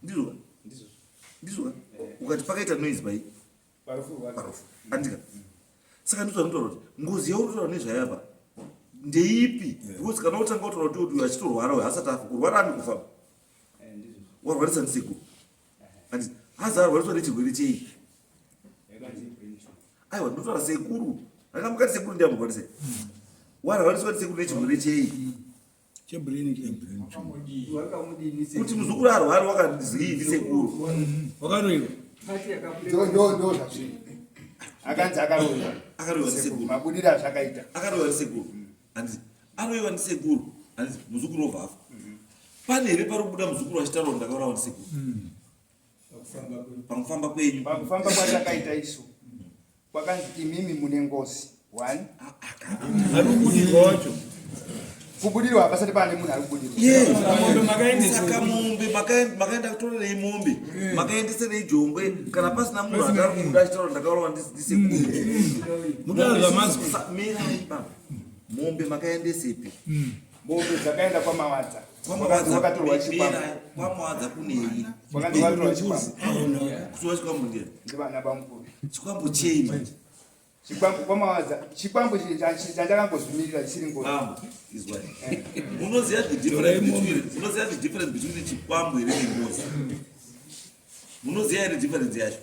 Ndizvo ka? Ndizvo ka? Ukati pakaita noise pai? Parufu. Handika. Saka ndizvo zvanotaura kuti ngozi yauri kutaura nezvayo apa ndeipi? Because kana utanga kutaura kuti uyu achitorwara uyu asati afa, kurwara ani kufa? Warwarisa ndisekuru. Handiti. Hazi arwariswa nechirwere chei? Aiwa, ndinotaura sekuru. Anga mukati sekuru ndiye amurwarisa. Warwariswa ndisekuru nechirwere chei? Chebrain tumor. Kuti muzukuru arwara wakazii ndisekuru. Wakaroiwa. Ndo zvazviri. Akanzi akaroiwa. Akaroiwa ndisekuru. Mabudiro azvakaita. Akaroiwa ndisekuru. Handiti. Aroiwa ndisekuru. Handiti muzukuru obva afa. Pane here pari kubuda muzukuru achitaura kuti ndakaurawa ndisekuru? Pakufamba kwenyu. Pakufamba kwatakaita isu. Kwakanzi imimi mune ngozi. One. Ari kubudirwa wacho. Kubudirwa hapasati pane munhu ari kubudirwa. Mombe makaendesa. Saka mombe makaenda kutorerei mombe? Makaendeserei jongwe? Kana pasina munhu atari kubuda achitaura ndakaurawa ndisekuru. Mutaura zvamazwi. Mirai baba. Mombe makaendesepi? Mombe dzakaenda kwaMawadza. Kwamawadza Kwakatorwa chikwambo. mirai, kwaMawadza kunei? Kwakanzi kwatorwa chikwambo. Kutorwa chikwambo ndiye? Ndivana bamukuru. Chikwambo chei manje? Chikwambo kwaMawadza. Chikwambo chandakangozvimirira chisiri ngozi. Bambo, izwai. Munoziva the difference between, munoziva the difference between chikwambo here nengozi? Munoziva here difference yacho?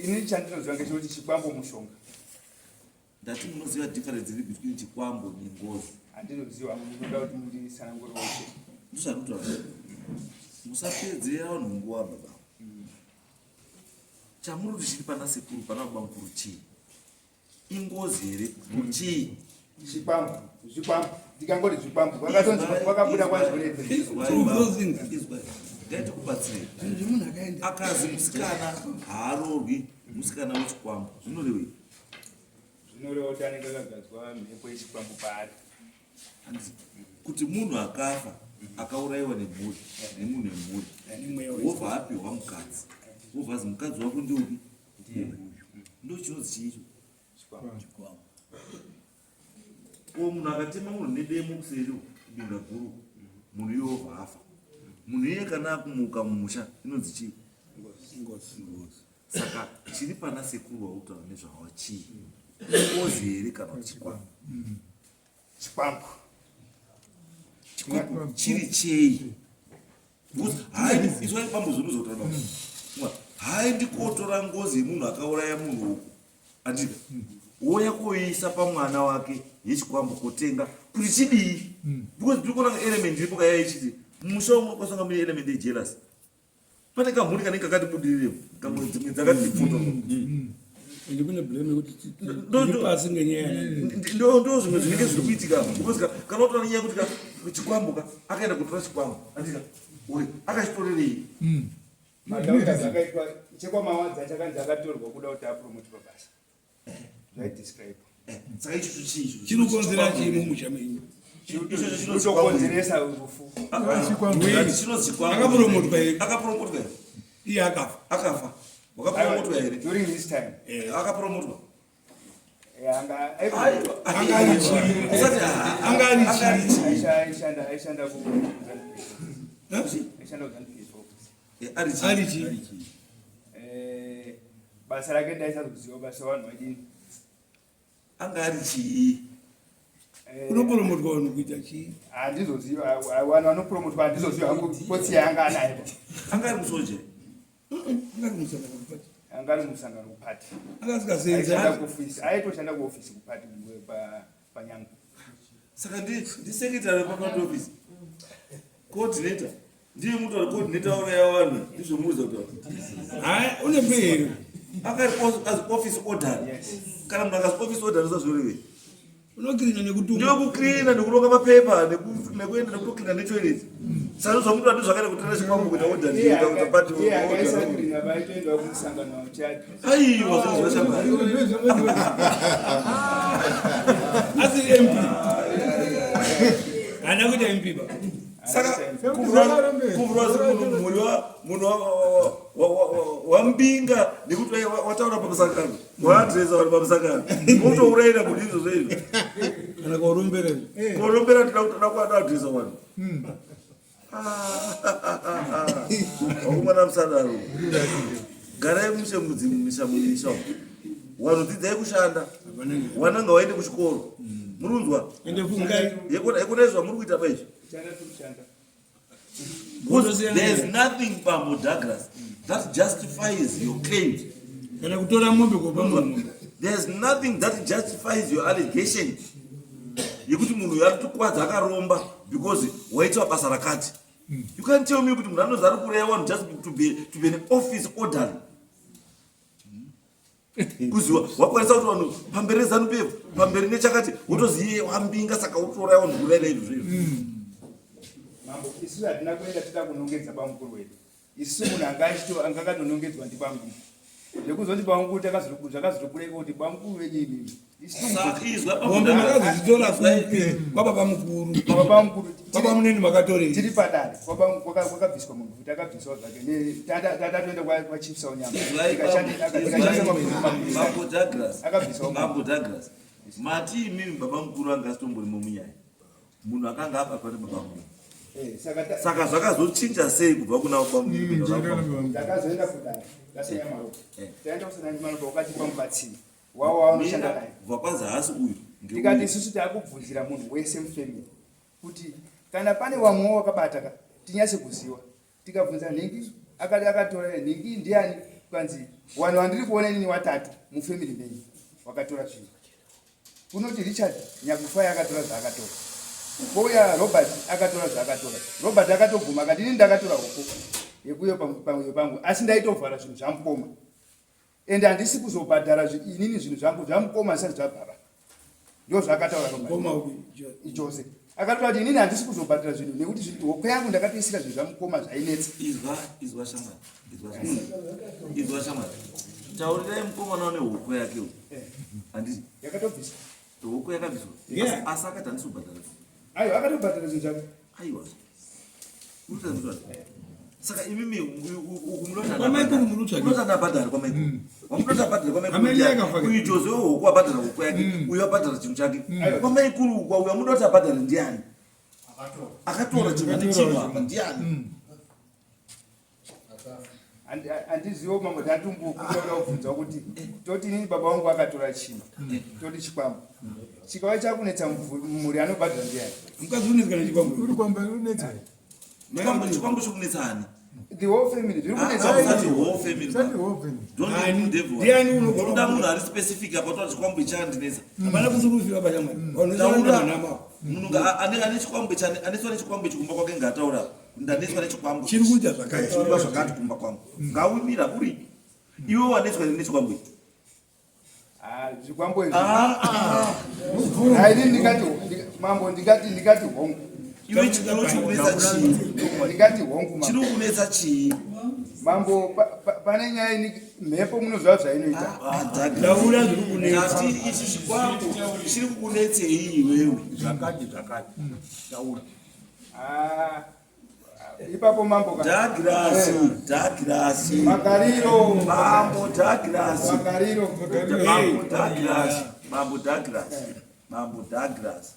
Ini chandinoziva ngechekuti chikwambo mushonga. Ndati munoziva difference iri between chikwambo nengozi? Handinoziva, ndinoda kuti mundisanangurire. Ndozvandinotaura. Musapedzera vanhu nguva baba. Chamuri kuti chiri pana sekuru pana baba mukuru chii? Ingozi here? Chii? Chikwambo, zvikwambo. Ndikangoti zvikwambo. Kwakatonzi kwakabuda kwanzi kune Izwai. Ngaitikubatsirei. Akazi musikana haarorwi musikana wechikwambo. Zvinorevei? Zvinoreva kuti anenge akagadzwa mhepo yechikwambo paari. Handiti kuti munhu akafa akaurayiwa nemhuri nemunhu wemhuri wobva apiwa mukadzi wobva azi mukadzi wako ndiupi? Ndiye uyu. Ndo chinonzi chiicho? Chikwambo. Ko munhu akatema munhu nedemo kuseri kubinga guru munhu iye wobva afa. Munhu iye kana akumuka mumusha inonzi chii? Saka chiri pana sekuru wautaura nezvawa chii? Ingozi here kana kuti chikwambo? Chikwambo. Chikwambo chiri chei? Hayi, izwai pambo zvinozotaura. Hayi ndikotora ngozi yemunhu akauraya munhu uku. Andika. Woya koiisa pamwana wake yechikwambo kotenga kuti chidii? Because ndiri kuona element iripo kaya ichiti musha umwe kwasanga mune element yejealous. Pane kamhuri kanenge kakati budirire kamwe dzimwe dzakati pfuto. Ende kune blame yekuti tiri pasi ngenyaya ndo ndo zvimwe zvinenge zviri kuitika because kana utora nyaya yekuti chikwambo ka akaenda kutora chikwambo andika uri akachitorerei Madauta zvakaitwa chekwamawadza chakanzi akatorwa kuda kuti apromote pabasa. Zvaidescribe. Saka ichocho chii ichocho? Chinokonzera chii mumusha menyu? Chinokonzeresa rufu. Akapromotwa here? Akapromotwa here? Iye akafa. Akafa. Wakapromotwa here? During his time. Akapromotwa. Aishanda ku aishanda ku Ari chii? Basa rake ndaisazoziva basa vanhu vadini. Anga ari chii? Unopromotwa vanhu kuita chii? Handizoziva vanhu vanopromotwa handizoziva hangu potsi yaanga anayo. Anga ari musoja. Anga ari musangano kupati. Anga ari musangano kupati. Anga asikasenza. Kuofisi. Aitoshanda kuofisi kupati panyanga. Saka ndi secretary pa office. Coordinator. Ndiye mutu ari coordinator auraya vanhu ndizvo muudza kutaura. Hayi une pay here? Akari as office order. Kana munhu akazi office order ndozazvorevei? Unocleana nekutunga. Ndiyokukirina nekuronga mapepa nekuenda nekutokirina netoilet. Saka zvamutu ati zvakaita kutora chikwambo kuita order ndiyo kuita party. Iye akaisa vaitoenda kumusangano chake. Aiwa zvinhu zvashamwari. Asi MP. Haana kuita MP ba. Saka kuvhurwa munhu munhu wambinga nekuti wataura pamusangano waadresa vanhu pamusangano wotourayira munhu izvozvo izvo kana kurombera kurombera toda kutoda kuadresa vanhu vakomana musadaro garai mushe mudzimisha mumisha umu vanhu dzidzai kushanda wana ngawaende kuchikoro muri kunzwa yekona izvo zvamuri kuita paizvi There's nothing Bambo Douglas that justifies your claims. Kana kutora mombe kopa munhu. There's nothing that justifies your allegation yekuti munhu uyu ari kutikwadza akaromba because waitwa basa rakati. You can't tell me kuti munhu anonzi ari kuuraya vanhu just to be an office orderly. Kuziwa wakwanisa kuti vanhu pamberi nezanu PF pamberi nechakati wotoziye wambinga saka wotouraya vanhu kuurayira izvo zvo izvo. Mambo, isu hatina kuenda tida kunongedza bamukuru wedu. Isu munhu anga achito anga akatonongedzwa ndibamukuru. Zvekuzoti bamukuru zvakazotobureka kuti bamukuru venyu imimi. Saka izwa Mombe makazodzitora kupi kwababa mukuru. Baba mukuru. Baba munini makatorei? Tiri padare. Kwakabviswa munhu futi akabviswa zvake. Tatoenda kwa Chief Saunyama. Tikashandisa Mambo Douglas. Akabviswa Mambo Douglas. Mati imimi baba mukuru anga asitomborimo munyaya. Munhu akanga abatwa nebaba mukuru. Saka zvakazochinja sei kubva kuna baba mukuru? Ndakazoenda kudare. Ndasanyamaropa. Taenda kusanyamaropa wakatipa mubatsiri. Wavo waunoshanda naye. Kubva kwanzi haasi uyu. Tikati isusu takubvunzira munhu wese mufamily kuti kana pane wamwewo wakabata ka tinyatse kuziwa. Tikabvunza nhingi akati akatora nhingi ndiani kwanzi wanhu wandiri kuona inini watatu mufamily menyu wakatora zvinhu. Kunoti Richard Nyakufaya akatora zvaakatora. Kouya Robert akatora zvaakatora. Robert akatobvuma akati inini ndakatora hoko yekuyo pangu asi ndaitovhara zvinhu zvamukoma. Ende handisi kuzobhadhara inini zvinhu zvangu zvamukoma zvisati zvabhara. Ndizvo zvaakataura Jose. Akataura kuti inini handisi kuzobhadhara zvinhu nekuti hoko yangu ndakatoisira zvinhu zvamukoma zvainetsa. Izwa, izwa shamwari. Izwa shamwari. Izwa shamwari. Taurirai mukomana une hoko yake uyu. Handiti? Yakatobviswa. Hoko yakabviswa. Asi akati handisi kubhadhara. Aiwa akatobhadhara zvinhu zvake. Aiwa. Saka imimi munoti andabhadhara kwamaikuru. Wamunoti abhadhara kwamaikuru. Uyu Jose hoko abhadhara hoko yake. Uyu abhadhara chinhu chake. Kwamaikuru uyu amunoti abhadhara ndiani? Akatora chinhu ane chinhu apa ndiani? Handizivo mambo, ndatumbukuda kubvunza kuti toti inini baba vangu akatora chinhu, toti chikwambo, chikava chakunetsa mhuri, anobhadhara ndiani? Mukadzi unetsa nechikwambo. Uri kwamba unetsa. Chikwambo chikunetsa ani? The whole family zviri kunetsa. Usati whole family. Usati whole family. Don't Ani? include everyone. Ndiani unogona Unoda munhu ari specific apa toa chikwambo ichandinetsa. Hapana kusurufiwa pachamwari. Taura. Vanhu Munhu ane chikwambo ichi, anetswa nechikwambo ichi kumba kwake, ngaataura kuti ndanetswa nechikwambo. Chiri kuita zvakati. Chiri kuita zvakati kumba kwangu. Ngawimira uripi iwe wanetswa nechikwambo ichi? Ah, zvikwambo izvi. Ah, ah. Haini ndingati mambo, ndingati hongu. Iwe chikuru chikunetsa chii? Ndingati hongu mambo. Chiri kukunetsa chii? Mambo, pane nyaya ini, mhepo munoziva zvainoita. Ah, Douglas. Taura zviri kunetsa. Ndati ichi chikwambo chiri kukunetsei iwewe? Zvakati zvakati, taura. Ah, ipapo mambo Douglas, Douglas. Magariro. Mambo Douglas. Magariro. Mambo Douglas, Mambo Douglas, Mambo Douglas.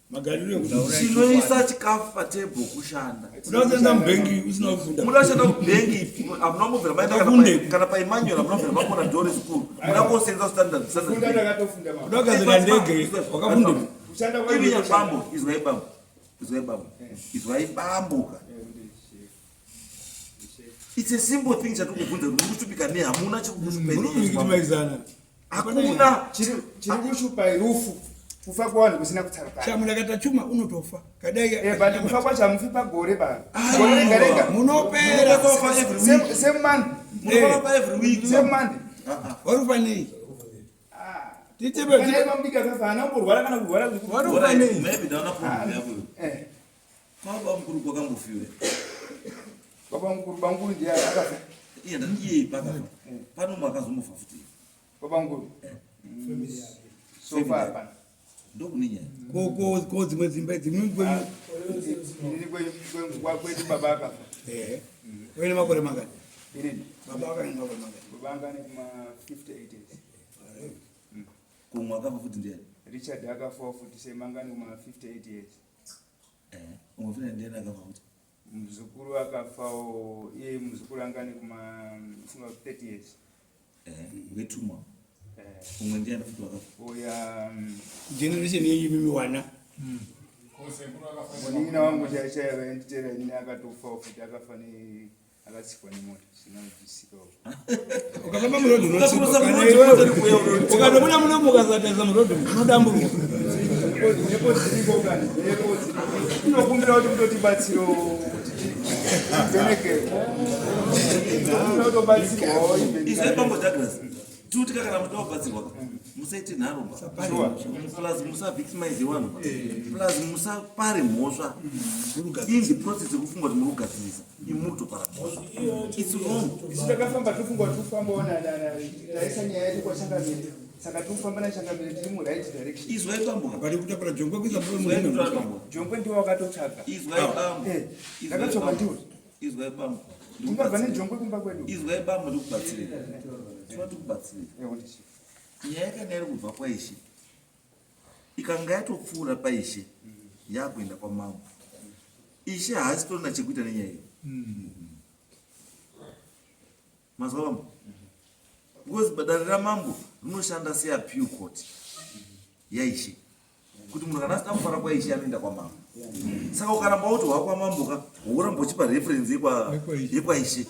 Magariro ekutaura. Chinoisa chikafu patebho kushanda. Uda kusenza mubhengi usina kufunda. Muda kushanda kubhengi, hamuna kumbobvira maenda kana Wakafunde. kana paEmmanuel, hamuna kubvira makona Dore School, muda kosenza Standard. Funda. Standard. Ndakatofunda mambo. Uda kugadzira ndege wakafunda. Kushanda Ivi kwacho. bambo, izwai bambo, izwai bambo, izwai bambo ka. It's a simple thing chatikubvunza kuti muri kushupika nei, hamuna chikukushupai. Munovikitimaizana. Hakuna. Chiri kushupa rufu, kufa kwavanhu kusina kutsarukana. Chamuna katachuma unotofa. Kadai. Eh, but kufa kwacho hamufi pagore ba gore rega rega. Munopera. Munofa every week. Same month. Munofa every week. Same month. Warufa nei? Titebe. Kana mamudiki akafa, haana kumborwara kana kurwara. Warufa nei? Maybe ndaona problem yako. Kwaba mukuru kwakambofiwa? Baba mukuru, bamukuru ndiye akafa. Iye ndati iye pakafa pano makazombofa futi? Baba mukuru so far hapana. Ndokune nyaya. Ko dzimwe dzimba dzimwe kwenyu? Inini kwedu baba akafa. Ehe. Uine makore mangani? Inini? Baba akaine makore mangani? Baba anga ane kuma 58 years. Kumwe akafa futi ndiani? Richard akafawo futi same, anga ane kuma 58 years. Umwe futi ndiani akafa futi? Muzukuru akafawo, iye muzukuru anga ane kuma funga 30 years. Wetumwa. Eh. Umwe ndiani futi wakafa? Oya Generation yenyu mimi wana. Munin'ina wangu chaichaiva nditera inini akatofawo futi, akafa akatsikwa nemota zvinojisikawo. Ukafamba murodhi unotsikwa. Ukakurusa Kana murodhi, iwewe. mota iri kuuya unotsikwa. Ukatobuda munomu ukasatarisa murodhi unodamburwa. Mhepo dziriko kani, mhepo dziriko. Tinokumbira kuti mutotibatsiro kuti tivheneke, tinokumbira kutobatsirwawo. Izwai bambo Douglas, tikutika kana muchida kubatsirwa ka, musaite nharo ba. Plus musavictimize vanhu ba, plus musapare mhosva in the process yekufunga kuti muri kugadzirisa, imi muri kutopara mhosva. It's wrong. Isu takafamba, tofunga kuti tifambawo, taisa nyaya yedu kwachangamire, saka tikufamba nachangamire, tiri muright direction. Izwai bambo. Pari kutakura jongwe kuisa Izwai kutora bambo. Jongwe ndiwo wakatotsvaga. Izwai bambo. Izwai Ndakatsvaga bambo. ndiwo. Izwai bambo. Ungabva nejongwe kumba kwedu? Izwai bambo, ndikubatsire, tinoda tikubatsire. Ewo, ndichi. Nyaya yakanga iri kubva kwaishe, ikanga yatopfuura paishe, yakuenda kwamambo, ishe haasi torina chekuita nenyaya iyo. Mazwa bambo? Because dare ramambo rinoshanda seappeal court yaishe, kuti munhu kana asina kufara kwaishe anoenda kwamambo. Saka ukaramba kuti hwakwamambo ka, woramba uchipa reference Yekwaishe. yekwaishe,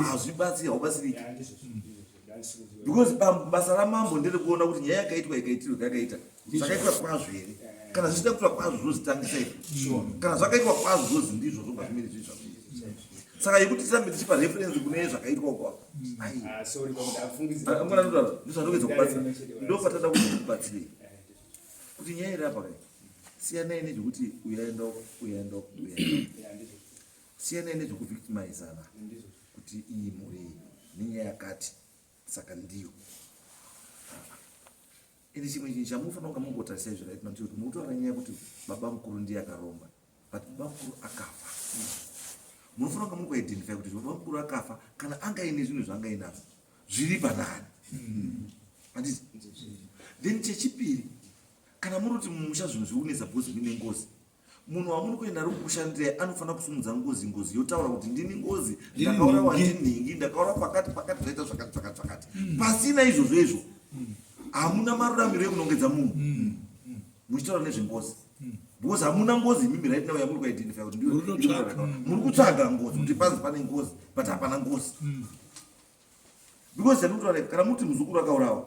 hazvibatsiri, haubatsiriki, because basa ramambo nderekuona kuti nyaya yakaitwa ikaitirwa yakaita zvakaitwa kwazvo here. Kana zvichida kuitwa kwazvo zvozitangisa izvo, kana zvakaitwa kwazvo zvozi ndizvo zvobva zvimiri zvii zvazviri. Saka yekuti tirambe tichipa reference kune zvakaitwa uko. Ah, sorry, pakuti ndizvandokuedza kubatsira, ndopatada kuti kubatsirei kuti nyaya iri apa kai, siyanai nezvekuti uyaenda uko, uyaenda uko, uyaenda uko. Siyanai nezvekuvictimizana kuti iyi mhuri iyi nenyaya yakati saka ndiyo. Ende chimwe chinhu chamunofanira kunga mungotarisa izvo right now ndechekuti murikutaura nyaya yekuti baba mukuru ndiye akaromba, but baba mukuru akafa. Munofanira kunga muri kuidentify kuti baba mukuru akafa, kana anga aine zvinhu zvaanga ainazvo zviri panani, handiti? Then chechipiri, kana muri kuti mumusha zvinhu zviri kunetsa because muine ngozi. Munhu wamuri kuenda ari kukushandirai anofanira kusumudza ngozi, ngozi yotaura kuti ndini ngozi, ndakaurawa ndinhingi, ndakaurawa pakati pakati, zvaita zvakati zvakati zvakati. Pasina izvozvo izvo hamuna maruramiro ekunongedza munhu muchitaura nezvengozi, because hamuna ngozi imimi right now yamuri kuidentify kuti ndiyo muri kutsvaga ngozi kuti panzi pane ngozi, but hapana ngozi, because chandikutaura, kana muti muzukuru akaurawa,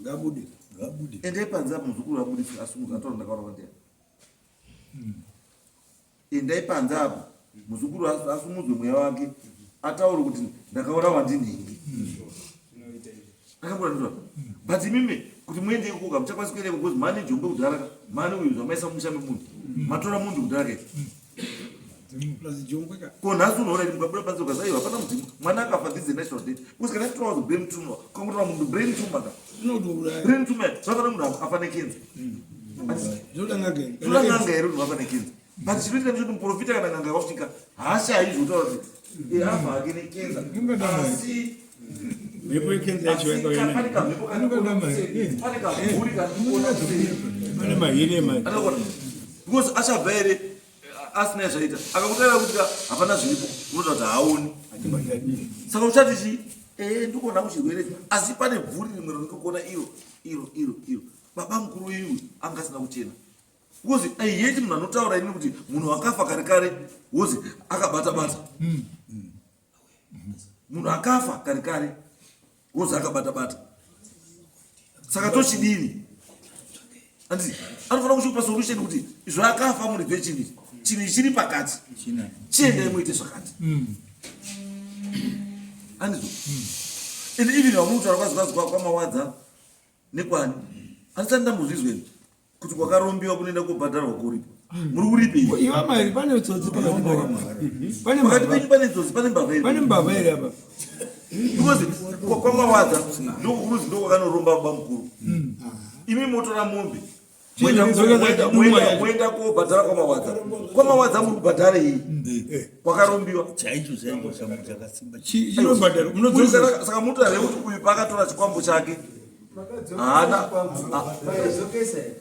Ngabude. Ngabude. Endai panze apo, muzukuru abudiswe, asumuka, ataura ndakaurawa ndiani. Endai panze apo, muzukuru asumudzwe mweya wake, ataure kuti ndakaurawa ndinhingi. Akambora, but imimi kuti muende ikoko hamuchakwanisi kuenda ikoko because mane jongwe kudhara ka, mane uyu zvamaisa mumusha memunhu, matora munhu kudhara ka. Plus jongwe ka. Ko nhasi unoona kuti mukabuda panze ukazi aiwa, hapana mudzimu, mwana akafa, this is a natural death, because kana titora brain tumor, ukangotora munhu brain tumor ka, Inotouraya. Brain tumor zvafana munhu afa nekenza. Zvinoda n'anga here? Toda n'anga here kuti vafa nekenza? But chinoitika ndechekuti muprofita kana n'anga wasvika haashayi zvotaura kuti afa hake nekenza, asi Mhepo yekenza yacho asi yakauya pane nayo. kamhepo Ingadama here? pane kamhuri kanikuona kuseri. Pane mahiri emari. Anokona because achabva here asina zvaita akakutaura kuti hapana zviripo, unoita kuti haaoni. Saka uchati chii? Ee, ndikuona kuchirwere, asi pane bvuri rimwe rinokona iro iro iro iro baba mukuru iwe anga asina kuchena, because aiheti munhu anotaura ini kuti munhu akafa kare kare wozi akabata bata, munhu akafa kare kare wozi akabata bata, saka tochidini? Anditi anofanira kuchipa solution kuti zvakafa muridzi wechinhu ichi, chinhu ichi chiri pakati, chiendai muite zvakati, andizvo? And even vamuri kutaura kwazi kwazi kwamawadza nekwani, handisati ndambozvizweni kuti kwakarombiwa kunoenda kobhadharwa kuripo. Muri kuripei? Iwa mari, pane tsotsi pakati pako. Pane pakati mbavha. Penyu pane tsotsi, pane mbavha iri. Pane mbavha here apa? Because kwamawadza ndokuruzi ndokwakanoromba baba mukuru. Imi motora mombe moenda kobhadhara kwamawadza. Kwamawadza muri kubhadhara iyi kwakarombiwa. Chaicho chaicho chakasimba. Chinobhadharwa. Munodzokera. Saka mutoda here kuti uyu paakatora chikwambo chake haana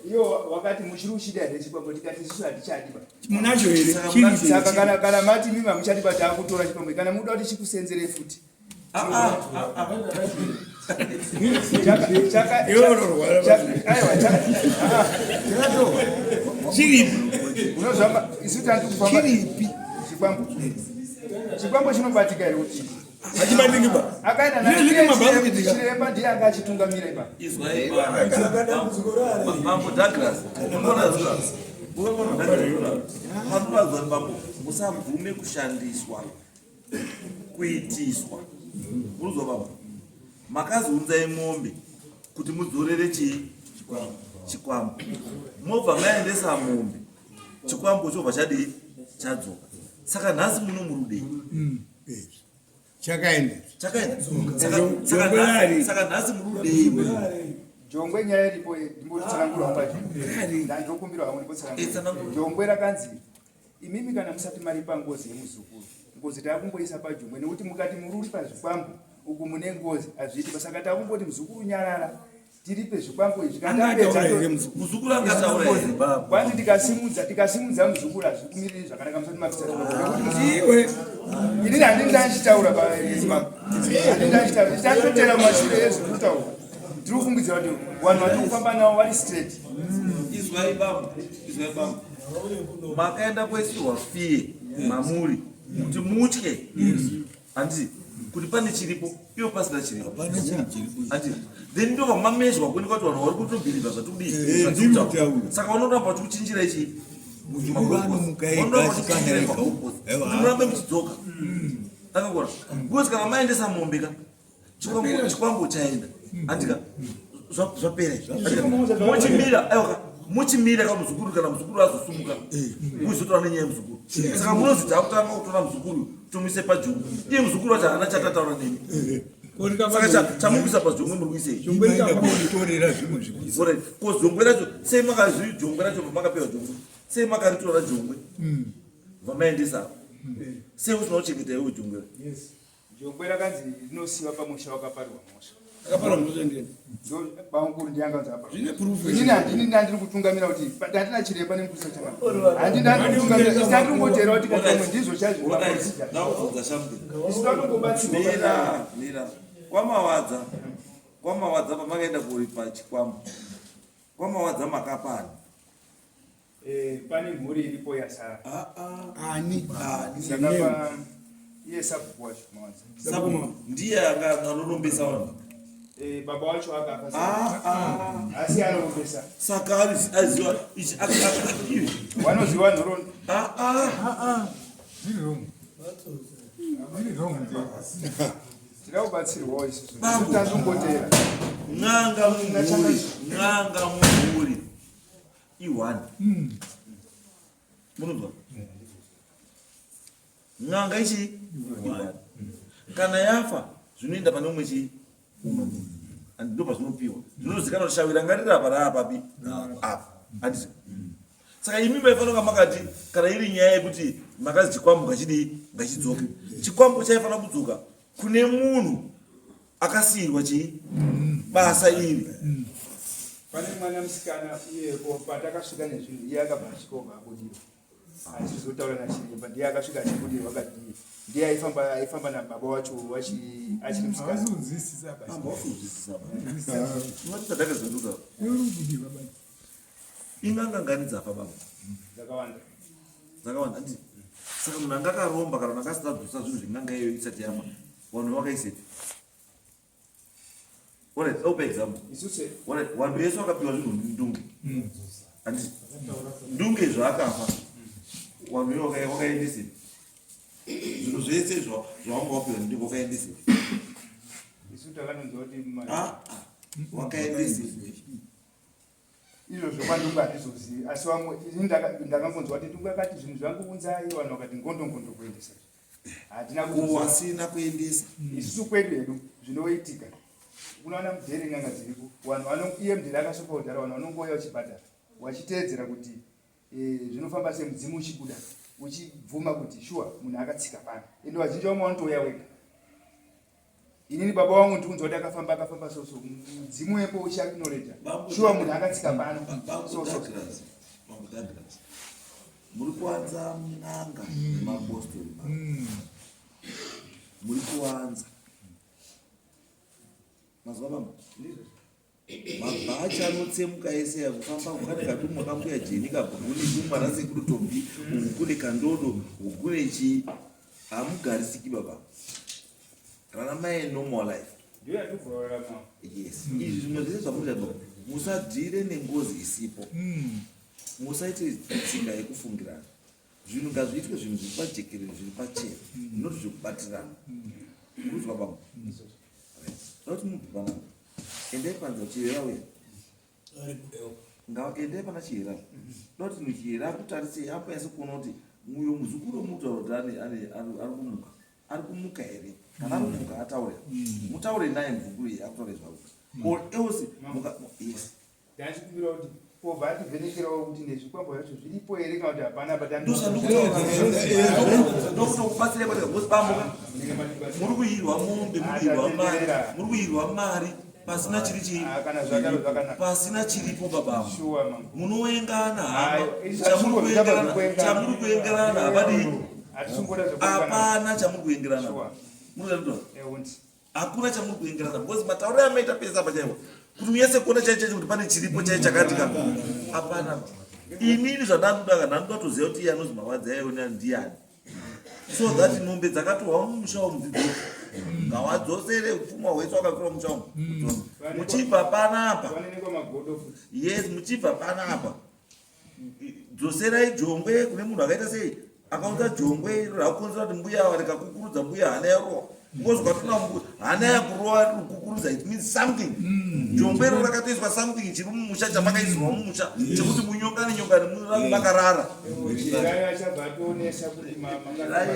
Iyo wakati muchiri uchida here chikwambo, tikati isusu hatichadi ba. Munacho here? Saka Chiri. Saka kana mati mimi hamuchadi ba, taakutora chikwambo. Kana muda kuti chikusenzere futi. Iwe unorwara. Aiwa, Chiripi? Unozvamba isu tandi kufamba. Chiripi? Chikwambo. Chikwambo chinobatika here kuti? Hachibatiki ba. Akaenda Zvine zviri mabhasikiti ka. chiremba ndiye anga achitungamira ipa. Izwai, mambo Douglas, unoona bambo, musabvume kushandiswa, kuitiswa. Unozwa bambo, makazounzai mombe kuti mudzorere chii? Chikwambo. Mobva maendesa mombe, chikwambo chobva chadii? Chadzoka. Saka nhasi muno murudei? Chakaenda. Chakaenda. Jongwe rari. Saka nhasi murudei? Jongwe, nyaya iripo, ndimbotsanangura pacho. Ndandokumbira hamwe ndimbotsanangura. Tsanangura. Jongwe rakanzi imimi kana musati maripa ngozi yemuzukuru, ngozi taakumboisa pajongwe, nekuti mukati mururi pazvikwambo uku mune ngozi, hazviiti. Saka taakumboti muzukuru nyarara, tiripe zvikwambo izvi. Kana Angataura tapedza here muzukuru? Muzukuru angataura here baba? Kwanzi tikasimudza muzukuru hazvikumiriri zvakanaka musati mabvisa zvikwambo, nekuti muzukuru Iwe. Inini handini ndachitaura, handini ndachitaura, tandotera mumashure ezviri kutaura. Tiri kufungidzira kuti vanhu vatiri kufamba navo vari straight. Izwai bambo, izwai bambo, makaenda kuisirwa fear mamuri kuti mutye, handiti, kuti pane chiripo ivo pasina chiripo? Hapana chinhu chiripo. Handiti? Then ndobva mamezwa kuoneka kuti vanhu vari kutobhilivha zvatikudii, Ndiri zvatikutaura. kutaura. Saka vanoramba vachikuchinjira ichi. Muzukuru anomuka ega, asikana ega. Aiwa. Kuti murambe muchidzoka akakora, because kana maendesa mombe ka, chikwambo chaenda, handika? Zvapera izvi. Mochimira, aiwa, mochimira ka muzukuru, kana muzukuru azosumuka muzotora nenyaya yemuzukuru. Saka munozi takutanga kutora muzukuru tomuise pajongwe, iye muzukuru wacho haana chatataura nemi. Saka chamubvisa pajongwe muri kuisei? Jongwe Imaenda rikafa. kotorera zvimwe zvikuisa. Alright. Ko jongwe racho sei makazvi, jongwe racho pamakapiwa jongwe sei makaritora jongwe vamaendesa apo? Sei usina kuchengeta iwe jongwe? Jongwe rakanzi rinosiyiwa pamusha wakaparirwa mhosva. Akapara mhosva ndiani? Bamukuru ndiye anganzi apa. Zvine proof. Inini handini ndandiri kutungamira kuti ndatina chiremba nemukuru chakana. Handini ndandiri kutungamira isi ndandiri kungotera kuti katamwe ndizvo chaizvo. Ndakubvunza something. Isi ndakungobatsirwa. Mira, mira. Kwamawadza. Kwamawadza pamakaenda kuripa chikwambo. Kwamawadza makapani. Eh, pane mhuri iripo yasara. Ah ah. Ani? Saka iye sabhuku wacho Mawadza. Sabhuku ndiye anga anorombesa vanhu. Eh, baba wacho akafa. Ah ah. Asi anorombesa. Saka aziwa ichi aka Wanoziwa nhoroondo. Ah ah. Ah ah. Zviri wrong. Zviri wrong nje. Tida kubatsirwawo isusu. Bambo. Tazongotera. N'anga mumhuri, n'anga mumhuri. I1. Munonzwa? N'anga ichi i1. Kana yafa zvinoenda pane umwe chii? Umwe munhu. And ndo pazvinopiwa. Zvinozikanwa kuti shawi ranga riri apa raapapi? Apa. Handiti? Saka imi maifanira kunga makati kana iri nyaya yekuti makazi chikwambo ngachidii ngachidzoke. Chikwambo chaifanira kudzoka kune munhu akasiirwa chii basa iri. Pane mwana musikana iye patakasvika nezvinhu iye akabva asvika obva abudirwa achizotaura nachiremba ndiye akasvika achibudirwa akati ndiye aifamba aifamba nababa wacho achiri musikana. Havasi kunzwisisa basi. Amba wakunzwisisa ba. Unoti tadakazoduka. Uri kubudirwa basi. Inganga ngani dzafa baba? Dzakawanda. Dzakawanda ndi. Saka munhu anga akaromba kana anga asina kudzosa zvinhu zvenganga iyoyo isati yafa. Vanhu vakaisepi? Alright, open example. Isusu Alright, vanhu vese vakapiwa zvinhu ndunge. Handiti? Ndunge zvaakafa. Vanhu ivo vakaendesepi? Zvinhu zvese zvawanga wapiwa ndunge wakaendesepi? Isu takanonzwa kuti Ah, ah. Wakaendesepi? Izvozvo kwandungu handizozivi asi vamwe ini ndakangonzwa kuti ndungu akati zvinhu zvangu unzai vanhu vakati ngondo ngondo kuendesa hatina kuzoziva. Wasina kuendesa. Isusu kwedu hedu zvinoitika unoona mudhere n'anga dziriko vanhu vano iye mudhere akasopa kudhara vanhu vanongouya vachibhadhara vachiteedzera kuti eh, zvinofamba sei mudzimu uchibuda uchibvuma kuti shuwa munhu akatsika pano ende vazhinji vamwe vanotouya wega. Inini baba wangu ndikunzwa kuti akafamba akafamba so so mudzimu wepo uchiacknowledge shuwa munhu akatsika pano so so. Bambo Douglas, muri kuwanza n'anga nemapostori muri kuwanza mazuva bambo mabhachi anotsemuka ese aya kufamba kane kadumwa kambuya jeni kabva kune dumwa rasekuru tombi uku kune kandodo uku kune chii hamugarisiki baba raramai normal life yes izvi zvimwe zvese zvamunoita baba musadhire nengozi isipo musaite tsika yekufungirana zvinhu ngazviitwe zvinhu zviri pajekerere zviri pachena not zvekubatirana kunzwa baba Zvakuti mubve panapa. Endai panza Chihera uya. Endai pana Chihera. Ndoda kuti Chihera akutarisei apanyase kuona kuti uyo muzukuru wemutaura kuti ane ane ari kumuka. Ari kumuka here? Kana ari kumuka ataure. Mutaure naye muzukuru iye akutaure zvavo. Or else muka yes. Ndachikumbira kuti pobva ativhenekerawo kuti nezvikwambo zvacho zviripo here kana kuti hapana but ndokutokubatsirai kwatika because bambo ka muri kuirwa mombe muri kuirwa mari muri kuirwa mari pasina chiri chii Ah, kana zvakaro zvakanaka pasina chiripo babambo shuwa mambo munoengana hama Ayo, izvi chamuri hazvisingo- kuengerana zvekuengana. chamuri kuengerana havadii hatisingoda zvekuengana hapana chamuri kuengerana Sure. munoda Eh, Hakuna chamuri kuengerana because matauriro amaita pese apa chaiwo kuti unyatse kuona chai chacho kuti pane chiripo chai chakati ka hapana. Inini zvandanoda ka ndanoda kutoziva kuti iye anozi Mawadzi aiona ndiyani so that mombe dzakatorwa mumusha umu dzidzoke ngawadzosere upfuma hwese wakatorwa mumusha umu muchibva panapa. Yes, muchibva panapa dzoserai jongwe kune munhu akaita sei akaunza jongwe iro rakukonzera kuti mbuya ava rikakukurudza mbuya hana yarowa because ukatoona hana yakurowa rikukurudza it means something jongwe iro rakatoiswa something chiri mumusha chamakaisirwa mumusha chekuti munyongane nyongane munorambe makarara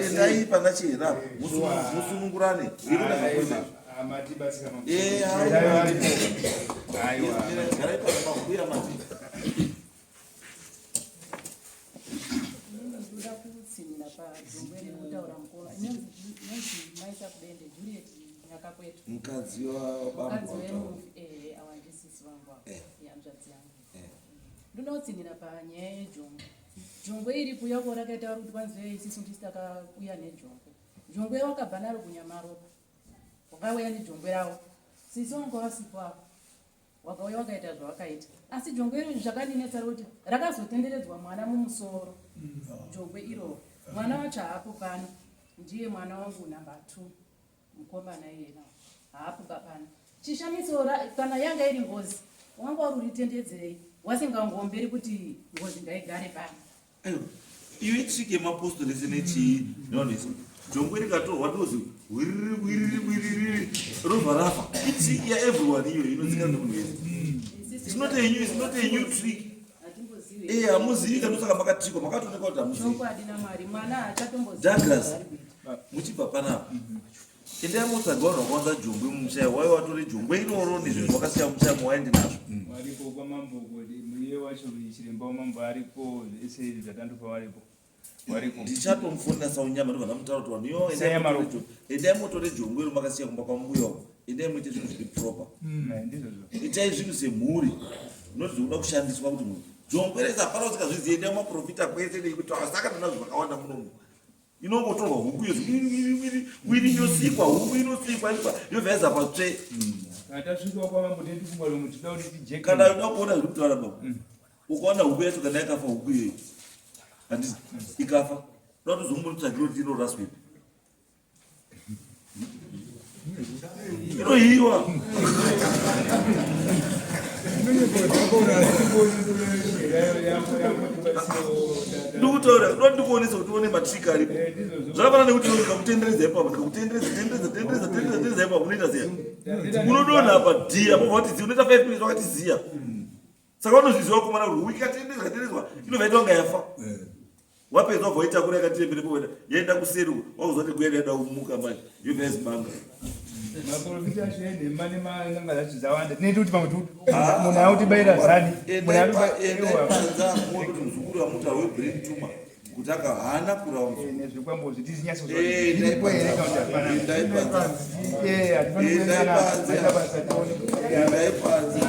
endai pana chihera musunungurane garai pambuya mati Ndinoda kutsinhira pajongwe riri kutaura mukoma. Inonzi Mai Chakubende, Juliet Nyakakwetu. Mukadzi wabambo eh, awa ndisisi vangu ava eh. hanzvadzi yangu. Eh. Ndoda kutsinhira panyaya yejongwe. Jongwe iri kuuya ko rakaita vari kuti kwanzi isisu ndisi takauya nejongwe. Jongwe wakabva naro kunyamaropa. Wakauya nejongwe ravo. Sisi wangu vasipo ava. Wakauya wakaita zvawakaita. Asi jongwe iro zvakandinetsa rekuti rakazotenderedzwa mwana mumusoro. Jongwe iroro. Mwana wacho haapo pano. Ndiye mwana wangu number 2. Mukomana iyena haapo pano. Chishamiso kana yanga iri ngozi wanga wari uritendedzerei wasingangomberi kuti ngozi ngaigare pano. Aiwa, iyo itrick yemapostori ese nechii nevanhu jongwe rikatorwa rinozi wiriri wiriri wiriri robva rafa. Itrick yaeveryone iyo inodzikana nemunhu wese. It's not a new, it's not a new trick. Eh, hamuzivi kana saka makatrikwa makatooneka kuti hamuzivi. Chokwadi naMwari mwana haachatombozivi. Douglas, muchibva panapa endai motsvaga vanhu vakawanza jongwe mumusha wai watore jongwe iroro nezvinhu zvakasiya mumusha mawaende nazvo. Varipo kwamambo kuti iye wacho chiremba wamambo ariko zvese izvi zvatandofa varipo variko. Ndichatomufonera saunyama ndobva ndamutaura kuti vanhu ivo endai motore jongwe iro makasiya kumba kwambuya uko endai muite zvinhu zviri proper. Ndizvozvo. Itai zvinhu semhuri not zvekuda kushandiswa kuti munhu jongwe rese hapana usikazvizivi endai mumaprofita kwese nekuti saka ndinazvo zvakawanda munomu. Inongotorwa huku yozi wiri wiri yosikwa huku inosikwa ikwa yobva yaza patsve. Kana tasvika kwamambo tiri kufungwa kuti tinoda kuti tijeke. Kana uda kuona zviri kutaura baba. Ukaona huku yacho kana yakafa huku iyoyo. Handiti ikafa. Unoda kuzomutsvagira kuti inoraswa ipi. Inohiwa. Ndikutaura, ndoda ndikuonesa kuti uone matrika aripo. Zvakafanana nekuti ndikakutenderedza ipapo, ndikakutenderedza, tenderedza, tenderedza, tenderedza, tenderedza ipapo, unoita ziya. Unodonha apa dhiya, apa wati ziya, unoita 5 minutes wakati ziya. Saka vanozviziva vakomana kuti huku ikatenderedzwa, ikatenderedzwa, inobva yaita kunga yafa. Wapedza wabva waitakura yakatirembere powenda yaenda kuseri uko wakuziva kuti guya yaida kumuka manje yobva yazibanga. Maprofita acho enhema neman'anga dzacho dzawanda. Tinoita kuti pamwe munhu autibaira zani. Munhu Endai panza muone kuti muzukuru wamuta webrain tumor kuti aka haana kurawa muzukuru. Nezvikwambo zvi tizinyatso Endai zviripo here kana kuti hapana. Endai panze. Hatifaniri Endai kuendana. panze. Aita basa tione. Endai panze.